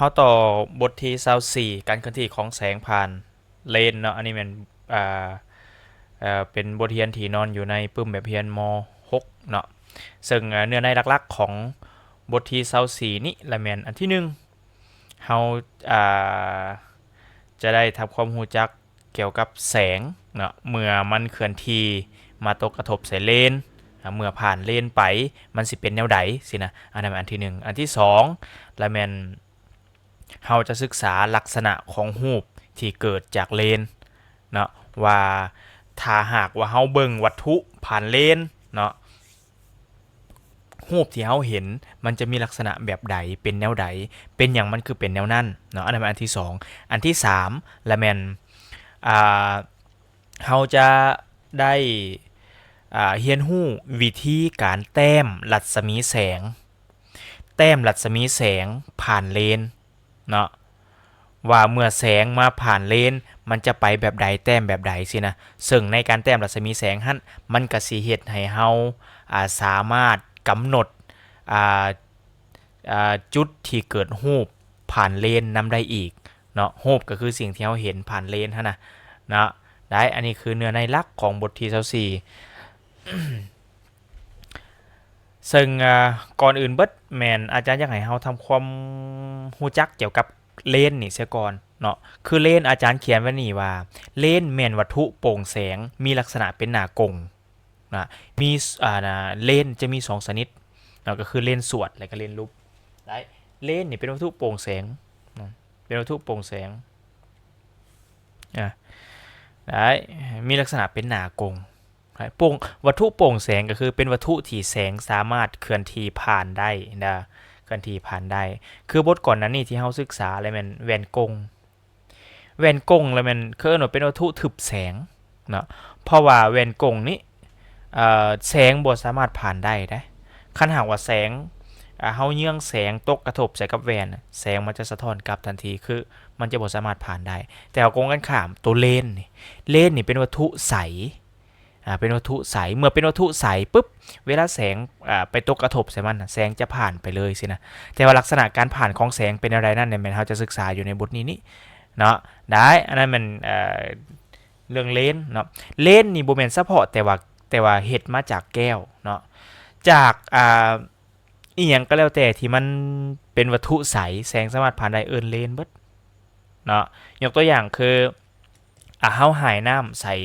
ເຮົາຕໍ່ບົດທີຊາວສີ່ ການເຄື່ອນທີ່ຂອງແສງຜ່ານເລນເນາະ. ອັນນີ້ແມ່ນ ອ່າ ເປັນບົດຮຽນທີ່ນອນຢູ່ໃນປຶ້ມແບບຮຽນ ມໍຫົກ ເນາະ. ເຊິ່ງເນື້ອໃນຫຼັກໆຂອງບົດທີຊາວສີ່ນີ້ລະແມ່ນ ອັນທີໜຶ່ງ ເຮົາ ອ່າ ຈະໄດ້ທຳຄວາມຮູ້ຈັກ ກ່ຽວກັບແສງເນາະ ເມື່ອມັນເຄື່ອນທີ່ມາຕົກກະທົບໃສ່ເລນ ອາ ເມື່ອຜ່ານເລນໄປ ມັນຊິເປັນແນວໃດຊີ້ນະ. ອັນນັ້ນອັນທີໜຶ່ງ. ອັນທີສອງລະແມ່ນ ເຮົາຈະສຶກສາລັກສະນະຂອງຮູບທີ່ເກີດຈາກເລນເນາະ ວ່າຖ້າຫາກວ່າເຮົາເບິ່ງວັດຖຸຜ່ານເລນເນາະ ຮູບທີ່ເຮົາເຫັນມັນຈະມີລັກສະນະແບບໃດ ເປັນແນວໃດ ເປັນຫຍັງມັນຄືເປັນແນວນັ້ນເນາະ. ອັນນັ້ນອັນທີສອງ. ອັນທີສາມລະແມ່ນ ອ່າ ເຮົາຈະໄດ້ ອ່າ ຮຽນຮູ້ວິທີການແຕ້ມລັດສະໝີແສງ ແຕ້ມລັດສະໝີແສງຜ່ານເລນເນາະ ວ່າເມື່ອແສງມາຜ່ານເລນ ມັນຈະໄປແບບໃດ ແຕ້ມແບບໃດຊີ້ນະ. ເຊິ່ງໃນການແຕ້ມລັດສະໝີແສງຫັ້ນ ມັນກະຊິເຮັດໃຫ້ເຮົາ ອ່າ ສາມາດກຳນົດ ອ່າ ອ່າ ຈຸດທີ່ເກີດຮູບຜ່ານເລນນຳໄດ້ອີກເນາະ. ຮູບກະຄືສິ່ງທີ່ເຮົາເຫັນຜ່ານເລນຫັ້ນນະເນາະ. ໄດ້ ອັນນີ້ຄືເນື້ອໃນຫຼັກຂອງບົດທີຊາວສີ່. ເຊິ່ງ ອ່າ ກ່ອນອື່ນເບິດແມ່ນອາຈານຢາກໃຫ້ເຮົາທຳຄວາມຮູ້ຈັກກ່ຽວກັບເລນນີ້ເສຍກ່ອນເນາະ. ຄືເລນ ອາຈານຂຽນໄວ້ນີ້ວ່າ ເລນແມ່ນວັດຖຸໂປ່ງແສງ ມີລັກສະນະເປັນໜ້າກົງນະ ມີ ອ່າ ເລນຈະມີສອງຊະນິດເນາະ ກະຄືເລນສວດ ແລະກະເລນຫຼຸບ. ໄດ້ ເລນນີ້ເປັນວັດຖຸໂປ່ງແສງນະ ເປັນວັດຖຸໂປ່ງແສງ ອາ ໄດ້ ມີລັກສະນະເປັນໜ້າກົງ. ໂປ່ງ ວັດຖຸໂປ່ງແສງກະຄືເປັນວັດຖຸທີ່ແສງສາມາດເຄື່ອນທີ່ຜ່ານໄດ້ນະ ເຄື່ອນທີ່ຜ່ານໄດ້. ຄືບົດກ່ອນໜ້ານີ້ທີ່ເຮົາສຶກສາລະແມ່ນແວ່ນກົງ ແວ່ນກົງລະແມ່ນເອີ້ນວ່າເປັນວັດຖຸທຶບແສງເນາະ ເພາະວ່າແວ່ນກົງນີ້ ເອີ ແສງບໍ່ສາມາດຜ່ານໄດ້ເດ້. ຄັນຫາກວ່າແສງ ເຮົາເຍືອງແສງຕົກກະທົບໃສ່ກັບແວ່ນ ແສງມັນຈະສະທ້ອນກັບທັນທີ ຄືມັນຈະບໍ່ສາມາດຜ່ານໄດ້. ແຕ່ວ່າກົງກັນຂ້າມ ໂຕເລນນີ້ ເລນນີ້ເປັນວັດຖຸໃສ ອາ ເປັນວັດຖຸໃສ ເມື່ອເປັນວັດຖຸໃສປຶບ ເວລາແສງ ອາ ໄປຕົກກະທົບໃສ່ມັນ ແສງຈະຜ່ານໄປເລີຍຊີ້ນະ. ແຕ່ວ່າລັກສະນະການຜ່ານຂອງແສງເປັນແນວໃດນັ້ນ ແມ່ນເຮົາຈະສຶກສາຢູ່ໃນບົດນີ້ນີ້ເນາະ. ໄດ້ ອັນນັ້ນແມ່ນ ເອີ ເລື່ອງເລນເນາະ. ເລນນີ້ບໍ່ແມ່ນສະເພາະແຕ່ວ່າ ແຕ່ວ່າເຮັດມາຈາກແກ້ວເນາະ ຈາກ ອາ ອີ່ຫຍັງກະແລ້ວແຕ່ທີ່ມັນເປັນວັດຖຸໃສ ແສງສາມາດຜ່ານໄດ້ ເອີ້ນເລນເບິດເນາະ. ຍົກຕົວຢ່າງຄື ອາ ເຮົາຫາຍນ້ຳໃສ່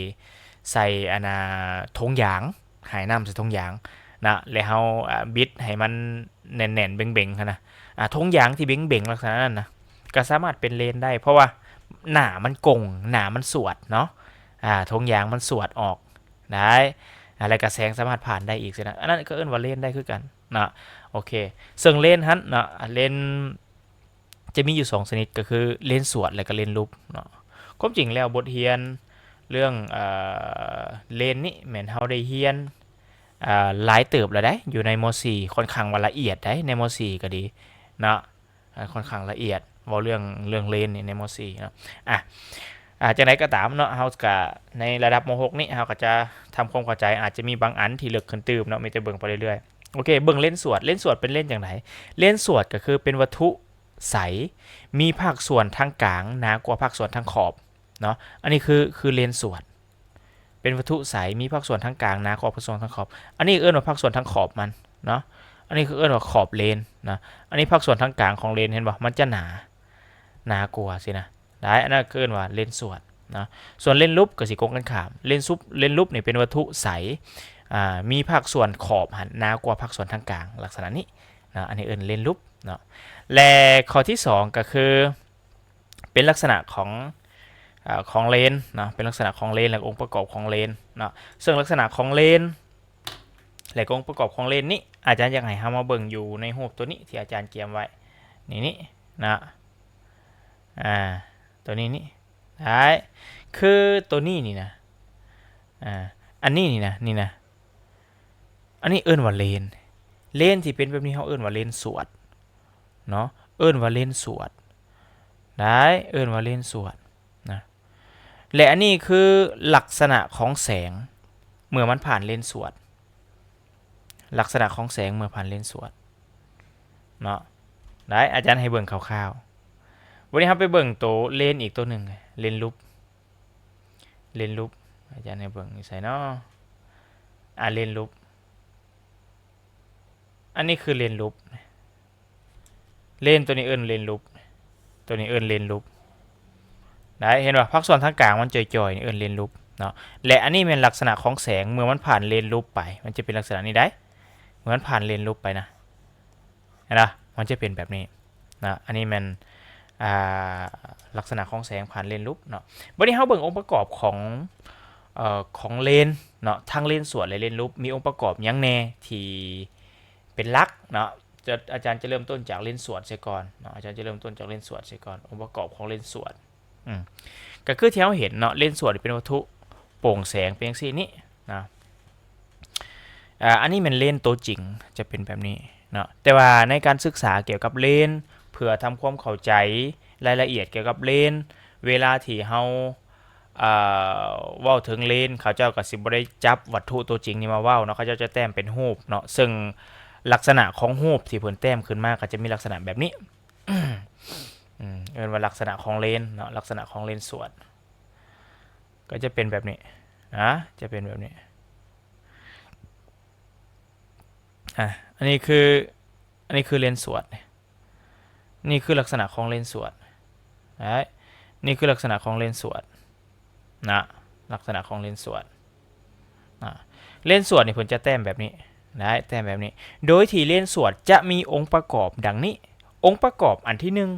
ໃສ່ ອັນນ່າ ຖົງຢາງ ຫາຍນ້ຳໃສ່ຖົງຢາງນະ ແລະເຮົາ ອາ ບິດໃຫ້ມັນແໜ້ນໆເບັງໆຫັ້ນນະ ອາ ຖົງຢາງທີ່ເບັງໆລັກສະນະນັ້ນນະ ກະສາມາດເປັນເລນໄດ້ ເພາະວ່າໜ້າມັນກົງ ໜ້າມັນສວດເນາະ ອາ ຖົງຢາງມັນສວດອອກໄດ້ ອາ ແລະກະແສງສາມາດຜ່ານໄດ້ອີກຊີ້ນະ. ອັນນັ້ນກະເອີ້ນວ່າເລນໄດ້ຄືກັນເນາະ. ໂອເຄ ເຊິ່ງເລນຫັ້ນເນາະ ເລນ ຈະມີຢູ່ສອງຊະນິດ ກະຄືເລນສວດ ແລະກະເລນຫຼຸບເນາະ. ຄວາມຈິງແລ້ວບົດຮຽນເລື່ອງ ເອີ ເລນນີ້ແມ່ນເຮົາໄດ້ຮຽນ ເອີ ຫຼາຍເຕີບແລ້ວໃດ໋ ຢູ່ໃນ ມໍສີ່ ຂ້ອນຂ້າງວ່າລະອຽດໃດ໋ ໃນ ມໍສີ່ ກະດີເນາະ ອາ ຂ້ອນຂ້າງລະອຽດ ເວົ້າເລື່ອງ ເລື່ອງເລນນີ້ໃນ ມໍສີ່ ເນາະ. ອາ ອາ ຈັ່ງໃດກະຕາມເນາະ ເຮົາກະໃນລະດັບ ມໍຫົກນີ້ ເຮົາກະຈະທຳຄວາມເຂົ້າໃຈ ອາດຈະມີບາງອັນທີ່ເລິກຂຶ້ນຕື່ມເນາະ ມີແຕ່ເບິ່ງໄປເລື້ອຍໆ. ໂອເຄ ເບິ່ງເລນສວດ ເລນສວດເປັນເລນຈັ່ງໃດ? ເລນສວດກະຄືເປັນວັດຖຸ ໃສ ມີພາກສ່ວນທາງກາງໜາກວ່າພາກສ່ວນທາງຂອບເນາະ. ອັນນີ້ຄື ຄືເລນສວດ ເປັນວັດຖຸໃສ ມີພາກສ່ວນທາງກາງໜາກວ່າພາກສ່ວນທາງຂອບ. ອັນນີ້ເອີ້ນວ່າພາກສ່ວນທາງຂອບມັນເນາະ ອັນນີ້ຄືເອີ້ນວ່າຂອບເລນນະ. ອັນນີ້ພາກສ່ວນທາງກາງຂອງເລນ ເຫັນບໍ່ ມັນຈະໜາ ໜາກວ່າຊີ້ນະ ໄດ້ ອັນນັ້ນຄືເອີ້ນວ່າເລນສວດເນາະ. ສ່ວນເລນຫຼຸບກະຊິກົງກັນຂ້າມ ເລນສຸບ ເລນຫຼຸບນີ້ເປັນວັດຖຸໃສ ອາ ມີພາກສ່ວນຂອບຫັ້ນໜາກວ່າພາກສ່ວນທາງກາງ ລັກສະນະນີ້ເນາະ ອັນນີ້ເອີ້ນເລນຫຼຸບເນາະ. ແລະ ຂໍ້ທີສອງກະຄື ເປັນລັກສະນະຂອງ ເອີ ຂອງເລນເນາະ ເປັນລັກສະນະຂອງເລນ ແລະ ອົງປະກອບຂອງເລນເນາະ. ເຊິ່ງລັກສະນະຂອງເລນ ແລະ ອົງປະກອບຂອງເລນນີ້ ອາຈານຢາກໃຫ້ເຮົາມາເບິ່ງຢູ່ໃນຮູບໂຕນີ້ທີ່ອາຈານກຽມໄວ້ ນີ້ ນີ້ເນາະ ອາ ໂຕນີ້ນີ້ ໄດ້ ຄືໂຕນີ້ນີ້ນະ ອາ ອັນນີ້ນີ້ນະ ນີ້ນະ ອັນນີ້ເອີ້ນວ່າເລນ ເລນທີ່ເປັນແບບນີ້ເຮົາເອີ້ນວ່າເລນສວດເນາະ ເອີ້ນວ່າເລນສວດ ໄດ້ ເອີ້ນວ່າເລນສວດນະ. ແລະ ອັນນີ້ຄືລັກສະນະຂອງແສງເມື່ອມັນຜ່ານເລນສວດ ລັກສະນະຂອງແສງເມື່ອຜ່ານເລນສວດເນາະ. ໄດ້ ອາຈານໃຫ້ເບິ່ງຄ່າວ ບັດນີ້ເຮົາໄປເບິ່ງໂຕເລນອີກໂຕໜຶ່ງ ເລນລູບ ເລນລູບ ອາຈານໃຫ້ເບິ່ງຢູ່ໃສເນາະ? ອາ ເລນລູບ ອັນນີ້ຄືເລນລູບ ເລນໂຕນີ້ເອີ້ນເລນລູບ ໂຕນີ້ເອີ້ນເລນລູບ ໄດ້ເຫັນບໍ່? ພາກສ່ວນທາງກາງມັນຈ່ອຍໆ ນີ້ເອີ້ນເລນລູບເນາະ ແລະ ອັນນີ້ແມ່ນລັກສະນະຂອງແສງ ເມື່ອມັນຜ່ານເລນລູບໄປ ມັນຈະເປັນລັກສະນະນີ້ໄດ໋ ເມື່ອມັນຜ່ານເລນລູບໄປນະ ເຫັນບໍ່? ມັນຈະເປັນແບບນີ້ນະ ອັນນີ້ແມ່ນ ອ່າ ລັກສະນະຂອງແສງຜ່ານເລນລູບເນາະ. ບັດນີ້ເຮົາເບິ່ງອົງປະກອບຂອງ ເອີ ຂອງເລນເນາະ ທັງເລນສວດ ແລະ ເລນລູບ ມີອົງປະກອບຫຍັງແດ່ທີ່ເປັນຫຼັກເນາະ? ຈະ ອາຈານຈະເລີ່ມຕົ້ນຈາກເລນສວດເສຍກ່ອນເນາະ ອາຈານຈະເລີ່ມຕົ້ນຈາກເລນສວດເສຍກ່ອນ ອົງປະກອບຂອງເລນສວດ ອືມ ກໍຄືທີ່ເຮົາເຫັນເນາະ ເລນສວດນີ້ເປັນວັດຖຸໂປ່ງແສງເປັນຈັ່ງຊີ້ນີ້ນະ ອ່າ ອັນນີ້ແມ່ນເລນໂຕຈິງ ຈະເປັນແບບນີ້ເນາະ ແຕ່ວ່າໃນການສຶກສາກ່ຽວກັບເລນ ເພື່ອທຳຄວາມເຂົ້າໃຈລາຍລະອຽດກ່ຽວກັບເລນ ເວລາທີ່ເຮົາ ເອີ ເວົ້າເຖິງເລນ ເຂົາເຈົ້າກໍຊິບໍ່ໄດ້ຈັບວັດຖຸໂຕຈິງນີ້ມາເວົ້າເນາະ ເຂົາເຈົ້າຈະແຕ້ມເປັນຮູບເນາະ ເຊິ່ງລັກສະນະຂອງຮູບທີ່ເພິ່ນແຕ້ມຂຶ້ນມາກໍຈະມີລັກສະນະແບບນີ້ ອືມ ເອີ້ນວ່າລັກສະນະຂອງເລນເນາະ ລັກສະນະຂອງເລນສວດ ກໍຈະເປັນແບບນີ້ ອາ ຈະເປັນແບບນີ້ ອາ ອັນນີ້ຄື ອັນນີ້ຄືເລນສວດ ນີ້ຄືລັກສະນະຂອງເລນສວດ ໄດ້ ນີ້ຄືລັກສະນະຂອງເລນສວດນະ ລັກສະນະຂອງເລນສວດນະ ເລນສວດນີ້ເພິ່ນຈະແຕ້ມແບບນີ້ ໄດ້ ແຕ້ມແບບນີ້ ໂດຍທີ່ເລນສວດຈະມີອົງປະກອບດັ່ງນີ້ ອົງປະກອບອັນທີໜຶ່ງ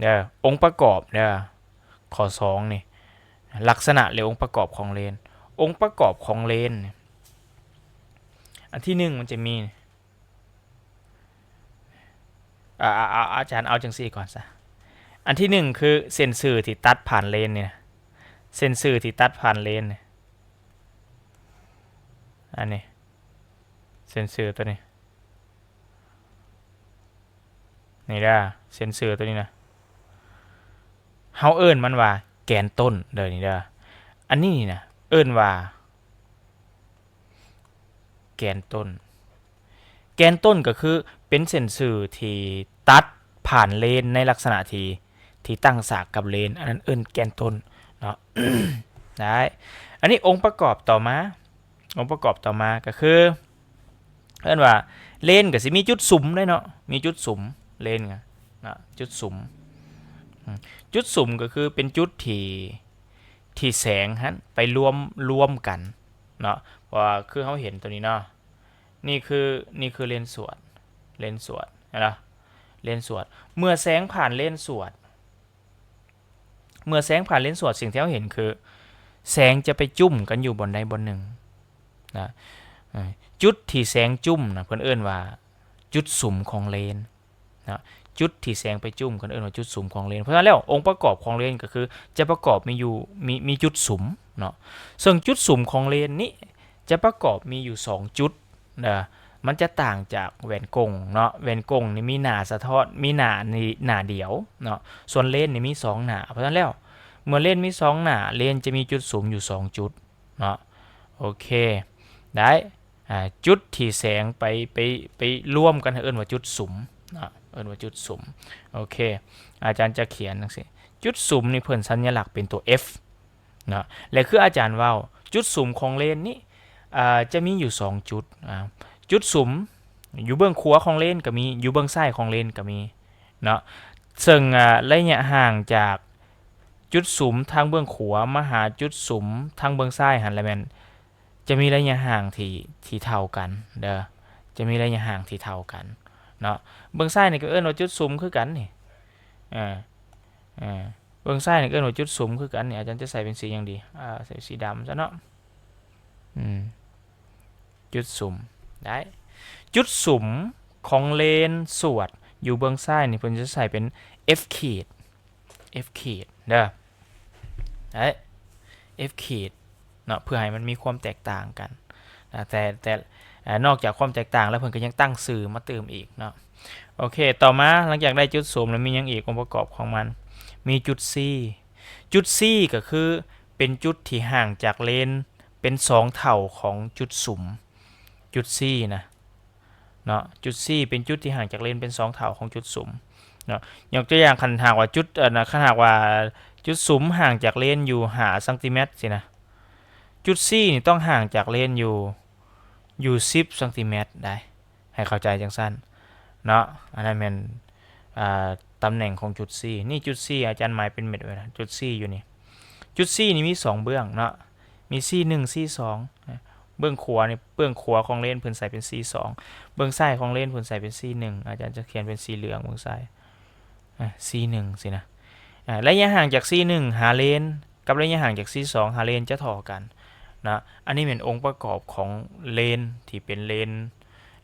ເດີ ອົງປະກອບເດີ ຂໍ້ສອງນີ້ ລັກສະນະ ຫຼື ອົງປະກອບຂອງເລນ ອົງປະກອບຂອງເລນ ອັນທີໜຶ່ງມັນຈະມີ ອາ ອາ ອາ ອາຈານເອົາຈັ່ງຊີ້ກ່ອນຊະ ອັນທີໜຶ່ງຄືເສັ້ນຊື່ທີ່ຕັດຜ່ານເລນນີ້ນະ ເສັ້ນຊື່ທີ່ຕັດຜ່ານເລນນີ້ ອັນນີ້ ເສັ້ນຊື່ຕົວນີ້ ນີ້ເດີ ເສັ້ນຊື່ຕົວນີ້ນະ ເຮົາເອີ້ນມັນວ່າແກນຕົ້ນເດີ ນີ້ເດີ ອັນນີ້ນີ້ນະ ເອີ້ນວ່າແກນຕົ້ນ ແກນຕົ້ນກໍຄືເປັນເສັ້ນຊື່ທີ່ຕັດຜ່ານເລນໃນລັກສະນະທີ່ ທີ່ຕັ້ງສາກກັບເລນ ອັນນັ້ນເອີ້ນແກນຕົ້ນເນາະ ໄດ້ ອັນນີ້ອົງປະກອບຕໍ່ມາ ອົງປະກອບຕໍ່ມາກໍຄື ເອີ້ນວ່າເລນກໍຊິມີຈຸດສຸມເດ້ເນາະ ມີຈຸດສຸມ ເລນນະ ຈຸດສຸມ ອືມ ຈຸດສຸມກໍຄືເປັນຈຸດທີ່ ທີ່ແສງຫັ້ນໄປລວມ ລວມກັນເນາະ ເພາະວ່າຄືເຮົາເຫັນຕົວນີ້ເນາະ ນີ້ຄື ນີ້ຄືເລນສວດ ເລນສວດ ເຫັນບໍ່? ເລນສວດ ເມື່ອແສງຜ່ານເລນສວດ ເມື່ອແສງຜ່ານເລນສວດ ສິ່ງທີ່ເຮົາເຫັນຄື ແສງຈະໄປຈຸ້ມກັນຢູ່ບ່ອນໃດບ່ອນໜຶ່ງນະ ເອີ ຈຸດທີ່ແສງຈຸ້ມນະ ເພິ່ນເອີ້ນວ່າຈຸດສຸມຂອງເລນນະ ຈຸດທີ່ແສງໄປຈຸ້ມກັນເອີ້ນວ່າຈຸດສຸມຂອງເລນ. ເພາະສະນັ້ນແລ້ວ ອົງປະກອບຂອງເລນກໍຄືຈະປະກອບມີຢູ່ ມີ ມີຈຸດສຸມເນາະ ເຊິ່ງຈຸດສຸມຂອງເລນນີ້ຈະປະກອບມີຢູ່ສອງຈຸດ ເດີ ມັນຈະຕ່າງຈາກແວ່ນກົງເນາະ ແວ່ນກົງນີ້ມີໜ້າສະທ້ອນ ມີໜ້ານີ້ ໜ້າດຽວເນາະ ສ່ວນເລນນີ້ມີສອງໜ້າ. ເພາະສະນັ້ນແລ້ວ ເມື່ອເລນມີສອງໜ້າ ເລນຈະມີຈຸດສຸມຢູ່ສອງຈຸດເນາະ. ໂອເຄ ໄດ້ ອາ ຈຸດທີ່ແສງໄປ ໄປ ໄປລວມກັນ ເອີ້ນວ່າຈຸດສຸມເນາະ ເອີ້ນວ່າຈຸດສຸມ. ໂອເຄ ອາຈານຈະຂຽນຈັ່ງຊີ້ ຈຸດສຸມນີ້ເພິ່ນສັນຍະລັກເປັນຕົວ F ເນາະ ແລະ ຄືອາຈານເວົ້າ ຈຸດສຸມຂອງເລນນີ້ ອາ ຈະມີຢູ່ສອງຈຸດ ອາ ຈຸດສຸມຢູ່ເບື້ອງຂວາຂອງເລນກໍມີ ຢູ່ເບື້ອງຊ້າຍຂອງເລນກໍມີເນາະ ເຊິ່ງ ອາ ໄລຍະຫ່າງຈາກຈຸດສຸມທາງເບື້ອງຂວາມາຫາຈຸດສຸມທາງເບື້ອງຊ້າຍຫັ້ນລະແມ່ນ ຈະມີໄລຍະຫ່າງທີ່ ທີ່ເທົ່າກັນເດີ ຈະມີໄລຍະຫ່າງທີ່ເທົ່າກັນເນາະ. ເບື້ອງຊ້າຍນີ້ກໍເອີ້ນວ່າຈຸດສຸມຄືກັນນີ້ ເອີ ເອີ ເບື້ອງຊ້າຍນີ້ກໍເອີ້ນວ່າຈຸດສຸມຄືກັນນີ້. ອາຈານຈະໃສ່ເປັນສີຫຍັງດີ? ອາ ໃສ່ສີດຳຊະເນາະ. ອືມ ຈຸດສຸມ ໄດ້ ຈຸດສຸມຂອງເລນສວດຢູ່ເບື້ອງຊ້າຍນີ້ ເພິ່ນຈະໃສ່ເປັນ F ຂີດ F ຂີດເດີ ໄດ້ F ຂີດເນາະ ເພື່ອໃຫ້ມັນມີຄວາມແຕກຕ່າງກັນນະ. ແຕ່ ແຕ່ ເອີ ນອກຈາກຄວາມແຕກຕ່າງແລ້ວ ເພິ່ນກໍຍັງຕັ້ງຊື່ມາຕື່ມອີກເນາະ. ໂອເຄ ຕໍ່ມາ ຫຼັງຈາກໄດ້ຈຸດສຸມແລ້ວ ມີຫຍັງອີກ? ອົງປະກອບຂອງມັນ ມີຈຸດ C ຈຸດ C ກໍຄືເປັນຈຸດທີ່ຫ່າງຈາກເລນເປັນສອງເທົ່າຂອງຈຸດສຸມ. ຈຸດ C ນະ ເນາະ ຈຸດ C ເປັນຈຸດທີ່ຫ່າງຈາກເລນເປັນສອງເທົ່າຂອງຈຸດສຸມ. ເນາະ. ຍົກຕົວຢ່າງ ຄັນຫາກວ່າຈຸດ ອັນນະ ຄັນຫາກວ່າຈຸດສຸມຫ່າງຈາກເລນຢູ່ຫ້າຊັງຕີແມັດຊີ້ນະ, ຈຸດຊີນີ້ຕ້ອງຫ່າງຈາກເລນຢູ່ ຢູ່ສິບຊັງຕີແມັດໄດ໋, ໃຫ້ເຂົ້າໃຈຈັ່ງຊັ້ນເນາະ. ອັນນັ້ນແມ່ນ ອ່າ ຕຳແໜ່ງຂອງຈຸດຊີ. ນີ້ຈຸດຊີ ອາຈານໝາຍເປັນເມັດໄວ້ນະ, ຈຸດຊີຢູ່ນີ້. ຈຸດຊີນີ້ມີສອງເບື້ອງເນາະ, ມີຊີໜຶ່ງ ຊີສອງ. ເບື້ອງຂວານີ້ ເບື້ອງຂວາຂອງເລນເພິ່ນໃສ່ເປັນຊີສອງ, ເບື້ອງຊ້າຍຂອງເລນເພິ່ນໃສ່ເປັນຊີໜຶ່ງ. ອາຈານຈະຂຽນເປັນສີເຫຼືອງເບື້ອງຊ້າຍ ອາ ຊີໜຶ່ງຊີ້ນະ. ອາ ໄລຍະຫ່າງຈາກຊີໜຶ່ງຫາເລນ ກັບໄລຍະຫ່າງຈາກຊີສອງຫາເລນຈະທໍ່ກັນເນາະ. ອັນນີ້ແມ່ນອົງປະກອບຂອງເລນທີ່ເປັນເລນ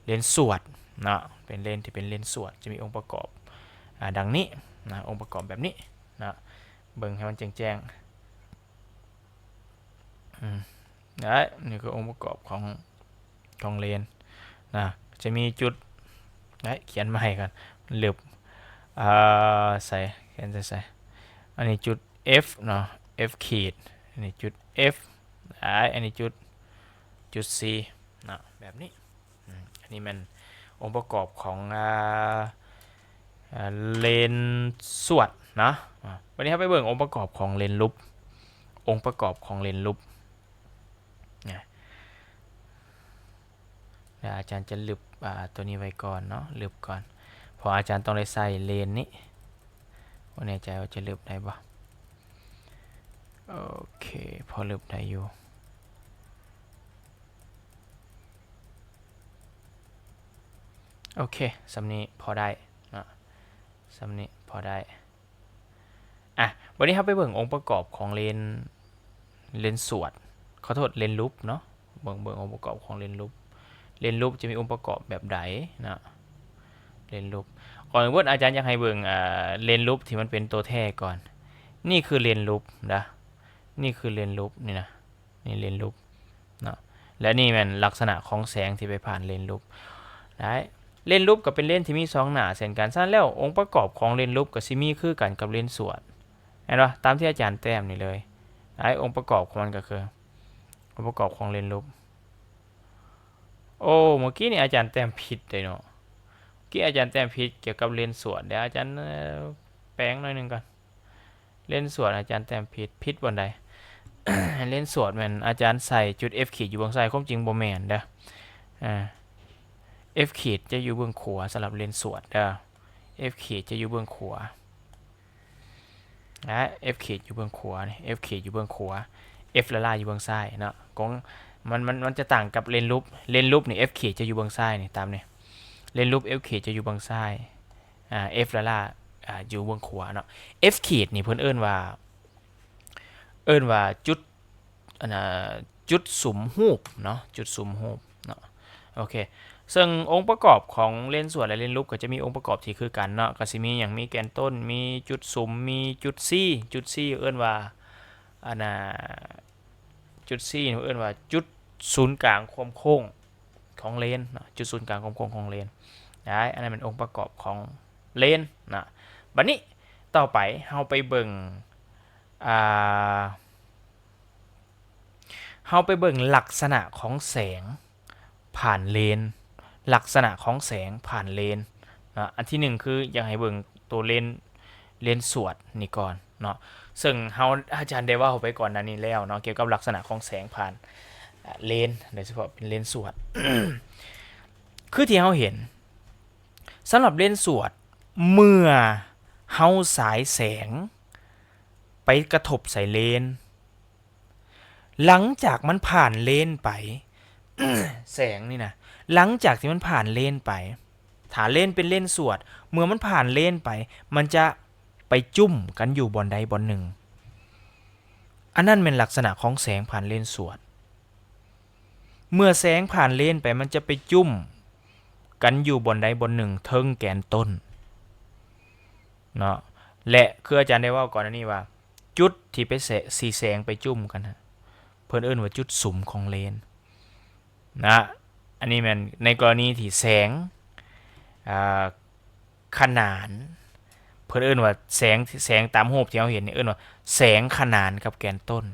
ເລນສວດເນາະ, ເປັນເລນທີ່ເປັນເລນສວດ ຈະມີອົງປະກອບ ອາ ດັ່ງນີ້ນະ, ອົງປະກອບແບບນີ້ນະ. ເບິ່ງໃຫ້ມັນແຈ້ງໆ ອືມ ໄດ້ ນີ້ຄືອົງປະກອບຂອງ ຂອງເລນນະ. ຈະມີຈຸດ ໄດ້ ຂຽນໃໝ່ກ່ອນ ລຶບ ເອີ ໃສ່ ຂຽນໃສ່ ໃສ່ ອັນນີ້ຈຸດ F ເນາະ, F ຂີດ, ອັນນີ້ຈຸດ F ໄດ້ ອັນນີ້ຈຸດ ຈຸດ C ເນາະ ແບບນີ້. ອືມ ອັນນີ້ແມ່ນອົງປະກອບຂອງ ອາ ອາ ເລນສວດເນາະ. ອາ ບັດນີ້ເຮົາໄປເບິ່ງອົງປະກອບຂອງເລນລູບ, ອົງປະກອບຂອງເລນລູບນະ. ດຽວອາຈານຈະລຶບ ອາ ຕົວນີ້ໄວ້ກ່ອນເນາະ, ລຶບກ່ອນ ເພາະອາຈານຕ້ອງໄດ້ໃຊ້ເລນນີ້. ບໍ່ແນ່ໃຈວ່າຈະລຶບໄດ້ບໍ່. ໂອເຄ ພໍລຶບໄດ້ຢູ່. ໂອເຄ ສ່ຳນີ້ພໍໄດ້ເນາະ, ສ່ຳນີ້ພໍໄດ້. ອາ ບັດນີ້ເຮົາໄປເບິ່ງອົງປະກອບຂອງເລນ ເລນສວດ ຂໍໂທດ ເລນລູບເນາະ. ເບິ່ງ ເບິ່ງອົງປະກອບຂອງເລນລູບ. ເລນລູບຈະມີອົງປະກອບແບບໃດເນາະ? ເລນລູບ ກ່ອນອື່ນອາຈານຢາກໃຫ້ເບິ່ງ ອາ ເລນລູບທີ່ມັນເປັນຕົວແທ້ກ່ອນ. ນີ້ຄືເລນລູບນະ, ນີ້ຄືເລນລູບນີ້ນະ, ນີ້ເລນລູບເນາະ. ແລະນີ້ແມ່ນລັກສະນະຂອງແສງທີ່ໄປຜ່ານເລນລູບໄດ້. ເລນລູບກໍເປັນເລນທີ່ມີສອງໜ້າເຊັ່ນກັນ. ສະນັ້ນແລ້ວ ອົງປະກອບຂອງເລນລູບກໍຊິມີຄືກັນກັບເລນສວດ ເຫັນບໍ່? ຕາມທີ່ອາຈານແຕ້ມນີ້ເລີຍ. ໄດ້ ອົງປະກອບຂອງມັນກໍຄື ອົງປະກອບຂອງເລນລູບ. ໂອ້ ເມື່ອກີ້ນີ້ອາຈານແຕ້ມຜິດເດ້ເນາະ, ເມື່ອກີ້ອາຈານແຕ້ມຜິດກ່ຽວກັບເລນສວດເດ້. ອາຈານ ເອີ ແປງໜ້ອຍໜຶ່ງກ່ອນ. ເລນສວດອາຈານແຕ້ມຜິດ, ຜິດບ່ອນໃດ? ເລນສວດແມ່ນອາຈານໃສ່ຈຸດ F ຂີດຢູ່ເບື້ອງຊ້າຍ, ຄວາມຈິງບໍ່ແມ່ນເດີ. ອາ F ຂີດຈະຢູ່ເບື້ອງຂວາສຳລັບເລນສວດເດີ, F ຂີດຈະຢູ່ເບື້ອງຂວາ. ອາ F ຂີດຢູ່ເບື້ອງຂວານີ້, F ຂີດຢູ່ເບື້ອງຂວາ, F ລະລາຢູ່ເບື້ອງຊ້າຍເນາະ. ຂອງມັນ ມັນ ມັນຈະຕ່າງກັບເລນລູບ. ເລນລູບນີ້ F ຂີດຈະຢູ່ເບື້ອງຊ້າຍນີ້, ຕາມນີ້. ເລນລູບ F ຂີດຈະຢູ່ເບື້ອງຊ້າຍ, ອາ F ລະລາ ອາ ຢູ່ເບື້ອງຂວາເນາະ. F ຂີດນີ້ເພິ່ນເອີ້ນວ່າ ເອີ້ນວ່າຈຸດ ອັນນ່າ ຈຸດສຸມຮູບເນາະ, ຈຸດສຸມຮູບເນາະ. ໂອເຄ ເຊິ່ງອົງປະກອບຂອງເລນສວດ ແລະ ເລນລູບກໍຈະມີອົງປະກອບທີ່ຄືກັນເນາະ, ກໍຊິມີຫຍັງ ມີແກນຕົ້ນ, ມີຈຸດສຸມ, ມີຈຸດຊີ. ຈຸດຊີເອີ້ນວ່າ ອັນນ່າ ຈຸດຊີເອີ້ນວ່າຈຸດສູນກາງຄວາມໂຄ້ງຂອງເລນເນາະ, ຈຸດສູນກາງຄວາມໂຄ້ງຂອງເລນ. ໄດ້ ອັນນັ້ນແມ່ນອົງປະກອບຂອງເລນເນາະ. ບັດນີ້ຕໍ່ໄປເຮົາໄປເບິ່ງ ອ່າ ເຮົາໄປເບິ່ງລັກສະນະຂອງແສງຜ່ານເລນ, ລັກສະນະຂອງແສງຜ່ານເລນເນາະ. ອັນທີໜຶ່ງຄືຢາກໃຫ້ເບິ່ງໂຕເລນ ເລນສວດນີ້ກ່ອນເນາະ, ເຊິ່ງເຮົາ ອາຈານໄດ້ເວົ້າໄປກ່ອນໜ້ານີ້ແລ້ວເນາະ ກ່ຽວກັບລັກສະນະຂອງແສງຜ່ານ ອາ ເລນ ໂດຍສະເພາະເປັນເລນສວດ. ຄືທີ່ເຮົາເຫັນ ສຳລັບເລນສວດ ເມື່ອເຮົາສາຍແສງໄປກະທົບໃສ່ເລນ ຫຼັງຈາກມັນຜ່ານເລນໄປ ແສງນີ້ນະ ຫຼັງຈາກທີ່ມັນຜ່ານເລນໄປ ຖ້າເລນເປັນເລນສວດ ເມື່ອມັນຜ່ານເລນໄປ ມັນຈະໄປຈຸ້ມກັນຢູ່ບ່ອນໃດບ່ອນໜຶ່ງ. ອັນນັ້ນແມ່ນລັກສະນະຂອງແສງຜ່ານເລນສວດ. ເມື່ອແສງຜ່ານເລນໄປ ມັນຈະໄປຈຸ້ມກັນຢູ່ບ່ອນໃດບ່ອນໜຶ່ງເທິງແກນຕົ້ນເນາະ. ແລະ ຄືອາຈານໄດ້ເວົ້າກ່ອນໜ້ານີ້ວ່າ ຈຸດທີ່ໄປແສ ສີແສງໄປຈຸ້ມກັນນະ ເພິ່ນເອີ້ນວ່າຈຸດສຸມຂອງເລນນະ. ອັນນີ້ແມ່ນໃນກໍລະນີທີ່ແສງ ອ່າ ຂະໜານ ເພິ່ນເອີ້ນວ່າແສງ ແສງຕາມຮູບທີ່ເຮົາເຫັນນີ້ ເອີ້ນວ່າແສງຂະໜານກັບແກນຕົ້ນ.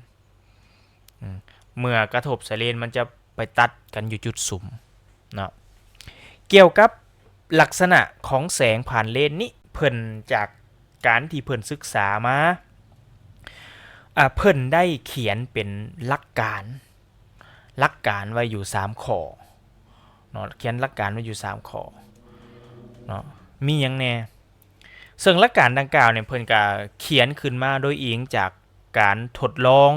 ອືມ ເມື່ອກະທົບໃສ່ເລນ ມັນຈະໄປຕັດກັນຢູ່ຈຸດສຸມເນາະ. ກ່ຽວກັບລັກສະນະຂອງແສງຜ່ານເລນນີ້ ເພິ່ນ ຈາກການທີ່ເພິ່ນສຶກສາມາ ອາ ເພິ່ນໄດ້ຂຽນເປັນຫຼັກການ ຫຼັກການໄວ້ຢູ່ສາມຂໍ້ເນາະ ຂຽນຫຼັກການໄວ້ຢູ່ສາມຂໍ້ເນາະ ມີຫຍັງແດ່? ເຊິ່ງຫຼັກການດັ່ງກ່າວນີ້ ເພິ່ນກະຂຽນຂຶ້ນມາໂດຍອີງຈາກການທົດລອງ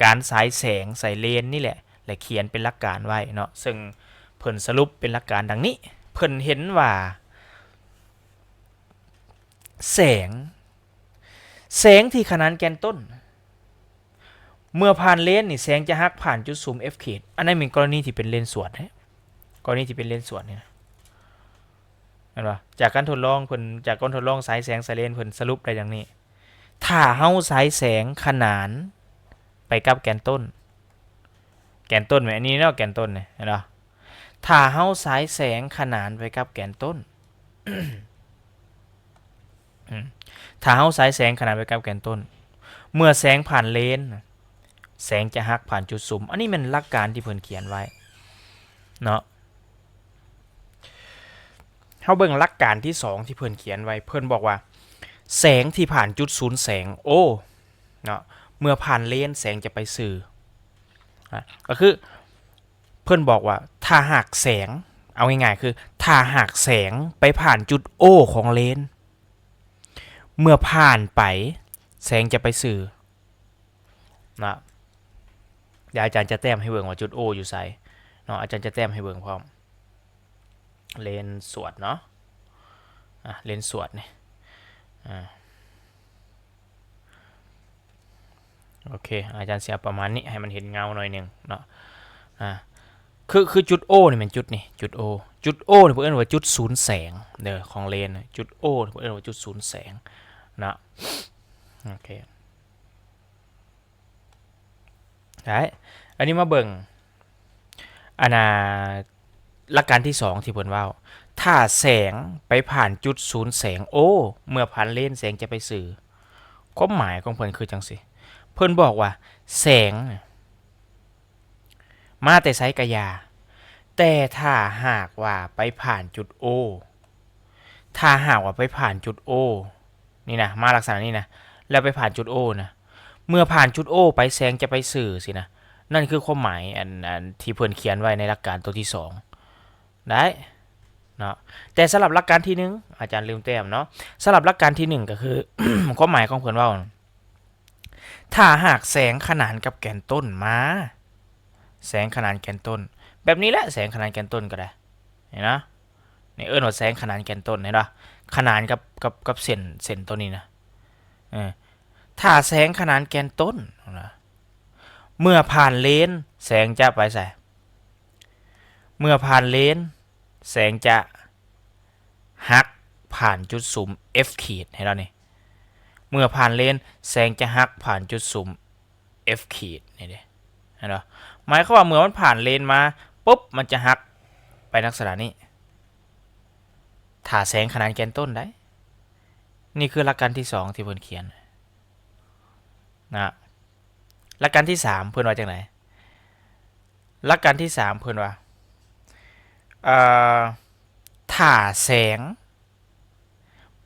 ການສາຍແສງໃສ່ເລນນີ້ແຫຼະ ແລະ ຂຽນເປັນຫຼັກການໄວ້ເນາະ ເຊິ່ງເພິ່ນສະຫຼຸບເປັນຫຼັກການດັ່ງນີ້ ເພິ່ນເຫັນວ່າ ແສງ ແສງທີ່ຂະໜານແກນຕົ້ນ ເມື່ອຜ່ານເລນນີ້ ແສງຈະຫັກຜ່ານຈຸດສຸມ F ຂີດ ອັນນັ້ນແມ່ນກໍລະນີທີ່ເປັນເລນສວດເດ້ ກໍລະນີທີ່ເປັນເລນສວດນີ້ນະ ເຫັນບໍ່? ຈາກການທົດລອງເພິ່ນ ຈາກການທົດລອງສາຍແສງໃສ່ເລນ ເພິ່ນສະຫຼຸບໄດ້ດັ່ງນີ້ ຖ້າເຮົາສາຍແສງຂະໜານໄປກັບແກນຕົ້ນ ແກນຕົ້ນແມ່ນອັນນີ້ເນາະ ແກນຕົ້ນນີ້ ເຫັນບໍ່? ຖ້າເຮົາສາຍແສງຂະໜານໄປກັບແກນຕົ້ນ ອືມ ຖ້າເຮົາສາຍແສງຂະໜານໄປກັບແກນຕົ້ນ ເມື່ອແສງຜ່ານເລນ ແສງຈະຫັກຜ່ານຈຸດສຸມ ອັນນີ້ແມ່ນຫຼັກການທີ່ເພິ່ນຂຽນໄວ້ເນາະ. ເຮົາເບິ່ງຫຼັກການທີສອງທີ່ເພິ່ນຂຽນໄວ້ ເພິ່ນບອກວ່າ ແສງທີ່ຜ່ານຈຸດສູນແສງ O ເນາະ ເມື່ອຜ່ານເລນແສງຈະໄປສື່ ອາ ກໍຄື ເພິ່ນບອກວ່າ ຖ້າຫາກແສງ ເອົາງ່າຍໆ ຄື ຖ້າຫາກແສງໄປຜ່ານຈຸດ O ຂອງເລນ ເມື່ອຜ່ານໄປ ແສງຈະໄປສື່ ນະ ດຽວອາຈານຈະແຕ້ມໃຫ້ເບິ່ງວ່າຈຸດ O ຢູ່ໃສເນາະ ອາຈານຈະແຕ້ມໃຫ້ເບິ່ງພ້ອມ ເລນສວດເນາະ ອາ ເລນສວດນີ້ ອາ ໂອເຄ ອາຈານຊິເອົາປະມານນີ້ ໃຫ້ມັນເຫັນເງົາໜ້ອຍໜຶ່ງເນາະ ອາ ຄື ຄືຈຸດ O ນີ້ແມ່ນຈຸດນີ້ ຈຸດ O ຈຸດ O ນີ້ເພິ່ນເອີ້ນວ່າຈຸດສູນແສງເດີ ຂອງເລນ ຈຸດ O ນີ້ເພິ່ນເອີ້ນວ່າຈຸດສູນແສງເນາະ ໂອເຄ ໄດ້ ອັນນີ້ມາເບິ່ງ ອັນນ່າ ຫຼັກການທີສອງທີ່ເພິ່ນເວົ້າ ຖ້າແສງໄປຜ່ານຈຸດສູນແສງ O ເມື່ອຜ່ານເລນແສງຈະໄປສື່ ຄວາມໝາຍຂອງເພິ່ນຄືຈັ່ງຊີ້ ເພິ່ນບອກວ່າ ແສງ ມາແຕ່ໃສກະຢ່າ ແຕ່ຖ້າຫາກວ່າໄປຜ່ານຈຸດ O ຖ້າຫາກວ່າໄປຜ່ານຈຸດ O ນີ້ນະ ມາລັກສະນະນີ້ນະ ແລ້ວໄປຜ່ານຈຸດ O ນະ ເມື່ອຜ່ານຈຸດ O ໄປ ແສງຈະໄປສື່ຊີ້ນະ ນັ້ນຄືຄວາມໝາຍ ອັນ ອັນທີ່ເພິ່ນຂຽນໄວ້ໃນຫຼັກການໂຕທີສອງ ໄດ້ເນາະ ແຕ່ສຳລັບຫຼັກການທີໜຶ່ງ ອາຈານລືມແຕ້ມເນາະ ສຳລັບຫຼັກການທີໜຶ່ງ ກໍຄື ຄວາມໝາຍຂອງເພິ່ນເວົ້າ ຖ້າຫາກແສງຂະໜານກັບແກນຕົ້ນມາ ແສງຂະໜານແກນຕົ້ນ ແບບນີ້ແຫຼະ ແສງຂະໜານແກນຕົ້ນກໍໄດ້ ເຫັນເນາະ ນີ້ເອີ້ນວ່າແສງຂະໜານແກນຕົ້ນ ເຫັນບໍ່? ຂະໜານກັບ ກັບ ກັບເສັ້ນ ເສັ້ນໂຕນີ້ນະ ເອີ ຖ້າແສງຂະໜານແກນຕົ້ນນະ ເມື່ອຜ່ານເລນ ແສງຈະໄປໃສ? ເມື່ອຜ່ານເລນ ແສງຈະຫັກຜ່ານຈຸດສຸມ F ຂີດ ເຫັນບໍ່ນີ້? ເມື່ອຜ່ານເລນ ແສງຈະຫັກຜ່ານຈຸດສຸມ F ຂີດ ນີ້ເດ້ ເຫັນບໍ່? ໝາຍຄວາມວ່າເມື່ອມັນຜ່ານເລນມາປຸບ ມັນຈະຫັກໄປລັກສະນະນີ້ ຖ້າແສງຂະໜານແກນຕົ້ນໄດ໋ ນີ້ຄືຫຼັກການທີສອງທີ່ເພິ່ນຂຽນນະ ຫຼັກການທີສາມເພິ່ນວ່າຈັ່ງໃດ? ຫຼັກການທີສາມເພິ່ນວ່າ ເອີ ຖ້າແສງ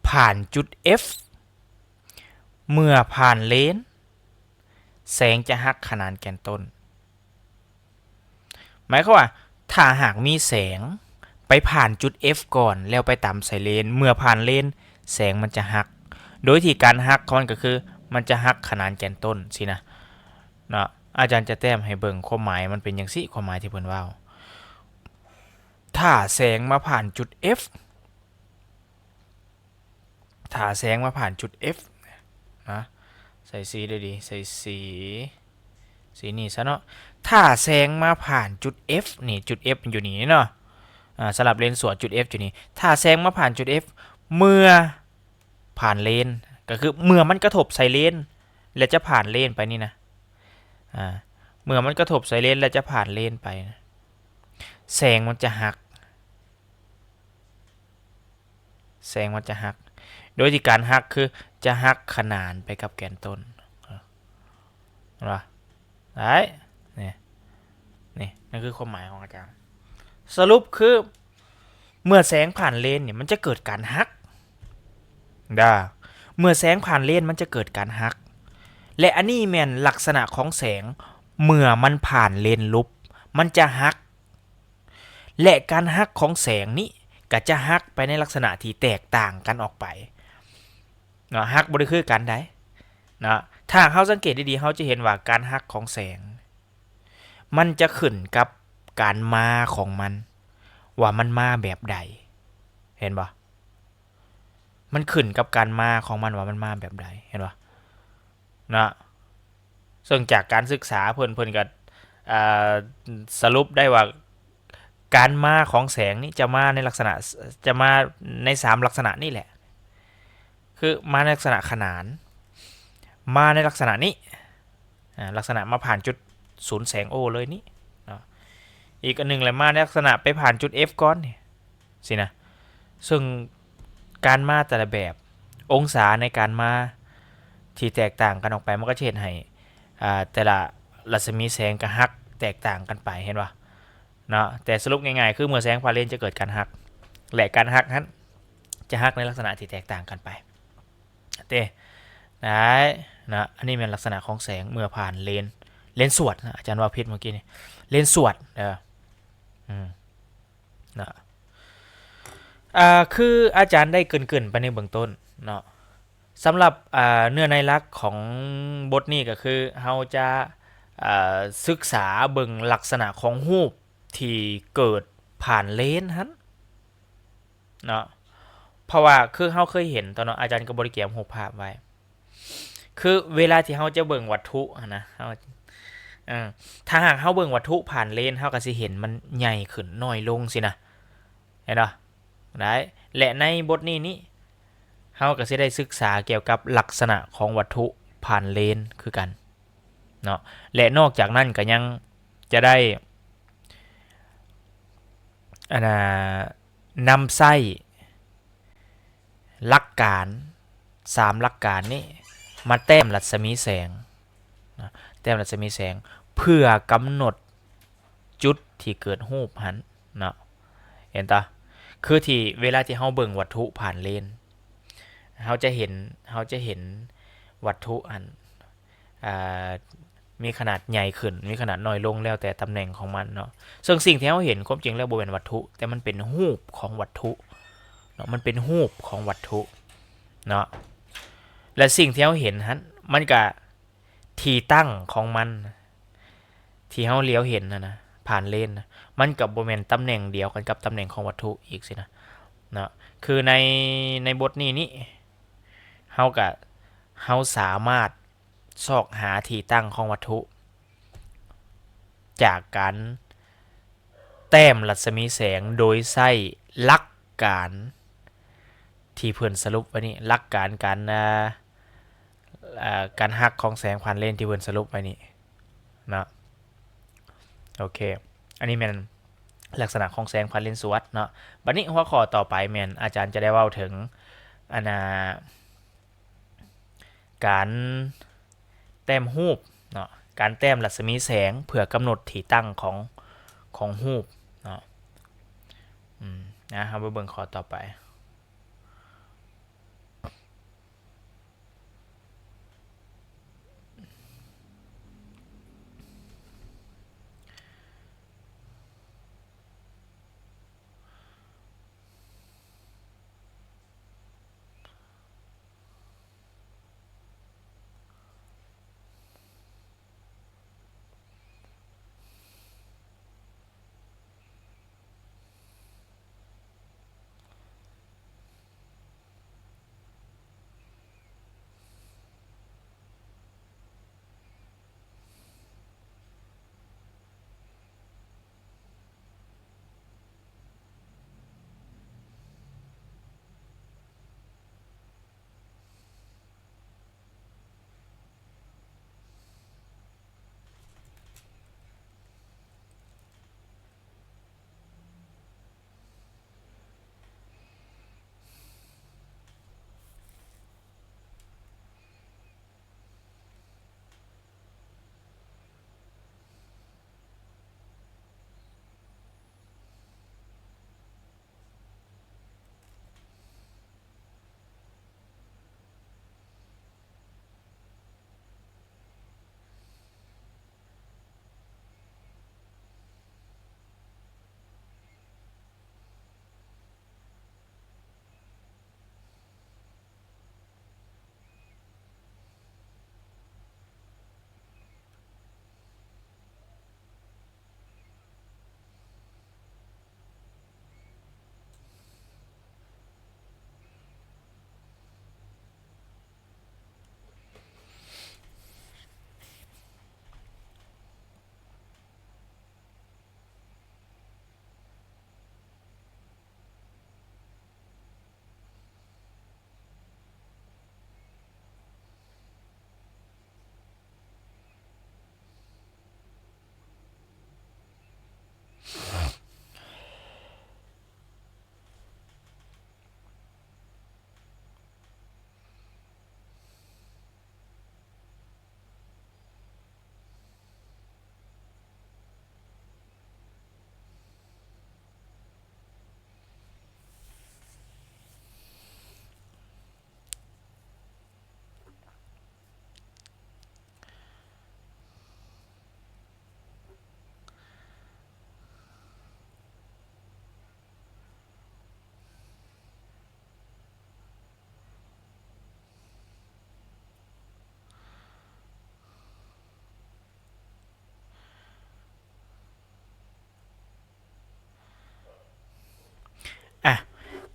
ຜ່ານຈຸດ F ເມື່ອຜ່ານເລນ ແສງຈະຫັກຂະໜານແກນຕົ້ນ ໝາຍຄວາມວ່າ ຖ້າຫາກມີແສງໄປຜ່ານຈຸດ F ກ່ອນ ແລ້ວໄປຕຳໃສ່ເລນ ເມື່ອຜ່ານເລນ ແສງມັນຈະຫັກ ໂດຍທີ່ການຫັກຂອງມັນກໍຄື ມັນຈະຫັກຂະໜານແກນຕົ້ນຊີ້ນະ ເນາະ ອາຈານຈະແຕ້ມໃຫ້ເບິ່ງຄວາມໝາຍມັນເປັນຈັ່ງຊີ້ ຄວາມໝາຍທີ່ເພິ່ນເວົ້າ ຖ້າແສງມາຜ່ານຈຸດ F ຖ້າແສງມາຜ່ານຈຸດ F ນະ ໃສ່ສີໄດ້ດີ ໃສ່ສີ ສີນີ້ຊະເນາະ ຖ້າແສງມາຜ່ານຈຸດ F ນີ້ ຈຸດ F ມັນຢູ່ນີ້ເນາະ ອາ ສຳລັບເລນສວດຈຸດ F ຢູ່ນີ້ ຖ້າແສງມາຜ່ານຈຸດ F ເມື່ອຜ່ານເລນ ກໍຄືເມື່ອມັນກະທົບໃສ່ເລນ ແລ້ວຈະຜ່ານເລນໄປນີ້ນະ ອາ ເມື່ອມັນກະທົບໃສ່ເລນ ແລ້ວຈະຜ່ານເລນໄປ ແສງມັນຈະຫັກ ແສງມັນຈະຫັກ ໂດຍທີ່ການຫັກຄືຈະຫັກຂະໜານໄປກັບແກນຕົ້ນ ເຫັນບໍ່? ໄດ້ ນີ້ ນີ້ ນັ້ນຄືຄວາມໝາຍຂອງອາຈານ ສະຫຼຸບຄື ເມື່ອແສງຜ່ານເລນນີ້ ມັນຈະເກີດການຫັກ ດາ ເມື່ອແສງຜ່ານເລນ ມັນຈະເກີດການຫັກ ແລະ ອັນນີ້ແມ່ນລັກສະນະຂອງແສງ ເມື່ອມັນຜ່ານເລນຫຼຸບ ມັນຈະຫັກ ແລະ ການຫັກຂອງແສງນີ້ກໍຈະຫັກໄປໃນລັກສະນະທີ່ແຕກຕ່າງກັນອອກໄປເນາະ, ຫັກບໍ່ໄດ້ຄືກັນໃດ໋ເນາະ. ຖ້າເຮົາສັງເກດດີໆ ເຮົາຈະເຫັນວ່າການຫັກຂອງແສງ ມັນຈະຂຶ້ນກັບການມາຂອງມັນ ວ່າມັນມາແບບໃດ, ເຫັນບໍ່? ມັນຂຶ້ນກັບການມາຂອງມັນວ່າມັນມາແບບໃດ, ເຫັນບໍ່? ເນາະ ເຊິ່ງຈາກການສຶກສາເພິ່ນ, ເພິ່ນກໍ ເອີ ສະຫຼຸບໄດ້ວ່າ ການມາຂອງແສງນີ້ຈະມາໃນລັກສະນະ, ຈະມາໃນສາມລັກສະນະນີ້ແຫຼະ. ຄືມາໃນລັກສະນະຂະໜານ, ມາໃນລັກສະນະນີ້ ອາ ລັກສະນະມາຜ່ານຈຸດສູນແສງ O ເລີຍນີ້ເນາະ. ອີກອັນໜຶ່ງແຫຼະ ມາໃນລັກສະນະໄປຜ່ານຈຸດ F ກ່ອນນີ້ ຊີ້ນະ. ເຊິ່ງການມາແຕ່ລະແບບ, ອົງສາໃນການມາທີ່ແຕກຕ່າງກັນອອກໄປ, ມັນກໍຈະເຮັດໃຫ້ ອາ ແຕ່ລະລັດສະໝີແສງກໍຫັກແຕກຕ່າງກັນໄປ, ເຫັນບໍ່? ເນາະ ແຕ່ສະຫຼຸບງ່າຍໆ ຄືເມື່ອແສງຜ່ານເລນຈະເກີດການຫັກ ແລະ ການຫັກຫັ້ນຈະຫັກໃນລັກສະນະທີ່ແຕກຕ່າງກັນໄປ ເຕ ໄດ້ເນາະ. ອັນນີ້ແມ່ນລັກສະນະຂອງແສງເມື່ອຜ່ານເລນ, ເລນສວດນະ, ອາຈານເວົ້າຜິດເມື່ອກີ້ນີ້, ເລນສວດເດີ ອືມ ເນາະ. ອາ ຄືອາຈານໄດ້ເກີ່ນໆໄປໃນເບື້ອງຕົ້ນເນາະ, ສຳລັບ ອາ ເນື້ອໃນຫຼັກຂອງບົດນີ້ກໍຄືເຮົາຈະ ອາ ສຶກສາເບິ່ງລັກສະນະຂອງຮູບທີ່ເກີດຜ່ານເລນຫັ້ນເນາະ. ເພາະວ່າຄືເຮົາເຄີຍເຫັນຕົວະເນາະ, ອາຈານກໍບໍ່ໄດ້ກຽມຮູບພາບໄວ້. ຄືເວລາທີ່ເຮົາຈະເບິ່ງວັດຖຸຫັ້ນນະ, ເຮົາ ເອີ ຖ້າຫາກເຮົາເບິ່ງວັດຖຸຜ່ານເລນ, ເຮົາກໍຊິເຫັນມັນໃຫຍ່ຂຶ້ນ ນ້ອຍລົງ ຊີ້ນະ, ເຫັນບໍ່? ໄດ້ ແລະ ໃນບົດນີ້ນີ້ ເຮົາກໍຊິໄດ້ສຶກສາກ່ຽວກັບລັກສະນະຂອງວັດຖຸຜ່ານເລນຄືກັນເນາະ ແລະ ນອກຈາກນັ້ນກໍຍັງຈະໄດ້ ອັນນ່າ ນຳໃຊ້ຫຼັກການ ສາມຫຼັກການນີ້ມາແຕ້ມລັດສະໝີແສງນະ, ແຕ້ມລັດສະໝີແສງເພື່ອກຳນົດຈຸດທີ່ເກີດຮູບຫັ້ນເນາະ, ເຫັນຕາ? ຄືທີ່ເວລາທີ່ເຮົາເບິ່ງວັດຖຸຜ່ານເລນ ເຮົາຈະເຫັນ ເຮົາຈະເຫັນວັດຖຸອັນ ອ່າ ມີຂະໜາດໃຫຍ່ຂຶ້ນ ມີຂະໜາດນ້ອຍລົງ ແລ້ວແຕ່ຕຳແໜ່ງຂອງມັນເນາະ. ເຊິ່ງສິ່ງທີ່ເຮົາເຫັນຄວາມຈິງແລ້ວບໍ່ແມ່ນວັດຖຸ, ແຕ່ມັນເປັນຮູບຂອງວັດຖຸເນາະ, ມັນເປັນຮູບຂອງວັດຖຸເນາະ. ແລະ ສິ່ງທີ່ເຮົາເຫັນຫັ້ນ ມັນກະທີ່ຕັ້ງຂອງມັນ ທີ່ເຮົາຫຼຽວເຫັນຫັ້ນນະ ຜ່ານເລນນະ, ມັນກະບໍ່ແມ່ນຕຳແໜ່ງດຽວກັນກັບຕຳແໜ່ງຂອງວັດຖຸອີກຊີ້ນະເນາະ. ຄືໃນ ໃນບົດນີ້ນີ້ ເຮົາກະ ເຮົາສາມາດ ຊອກຫາທີ່ຕັ້ງຂອງວັດຖຸ ຈາກການແຕ້ມລັດສະໝີແສງໂດຍໃຊ້ຫຼັກການທີ່ເພິ່ນສະຫຼຸບໄວ້ນີ້, ຫຼັກການການ ເອີ ເອີ ການຫັກຂອງແສງຜ່ານເລນທີ່ເພິ່ນສະຫຼຸບໄວ້ນີ້ເນາະ. ໂອເຄ ອັນນີ້ແມ່ນລັກສະນະຂອງແສງຜ່ານເລນສວດເນາະ. ບັດນີ້ຫົວຂໍ້ຕໍ່ໄປແມ່ນອາຈານຈະໄດ້ເວົ້າເຖິງ ອັນນ່າ ການແຕ້ມຮູບເນາະ, ການແຕ້ມລັດສະໝີແສງເພື່ອກຳນົດທີ່ຕັ້ງຂອງ ຂອງຮູບເນາະ. ອືມ ນະ ເຮົາໄປເບິ່ງຂໍ້ຕໍ່ໄປ.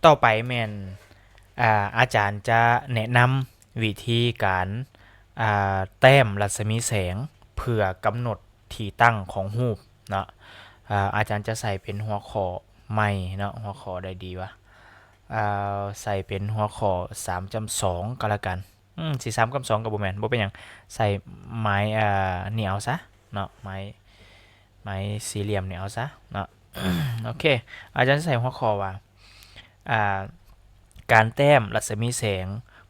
ຕໍ່ໄປແມ່ນ ອາ ອາຈານຈະແນະນຳວິທີການ ອາ ແຕ້ມລັດສະໝີແສງເພື່ອກຳນົດທີ່ຕັ້ງຂອງຮູບເນາະ. ອາ ອາຈານຈະໃສ່ເປັນຫົວຂໍ້ໃໝ່ເນາະ, ຫົວຂໍ້ໃດດີວະ? ອາ ໃສ່ເປັນຫົວຂໍ້ສາມຈ້ຳສອງກໍແລ້ວກັນ. ອືມ ຊິສາມກັບສອງກໍບໍ່ແມ່ນ, ບໍ່ເປັນຫຍັງ, ໃສ່ໄມ້ ອາ ນີ້ເອົາຊະເນາະ, ໄມ້ ໄມ້ສີ່ຫຼ່ຽມນີ້ເອົາຊະເນາະ. ໂອເຄ ອາຈານໃສ່ຫົວຂໍ້ວ່າ ອາ ການແຕ້ມລັດສະໝີແສງ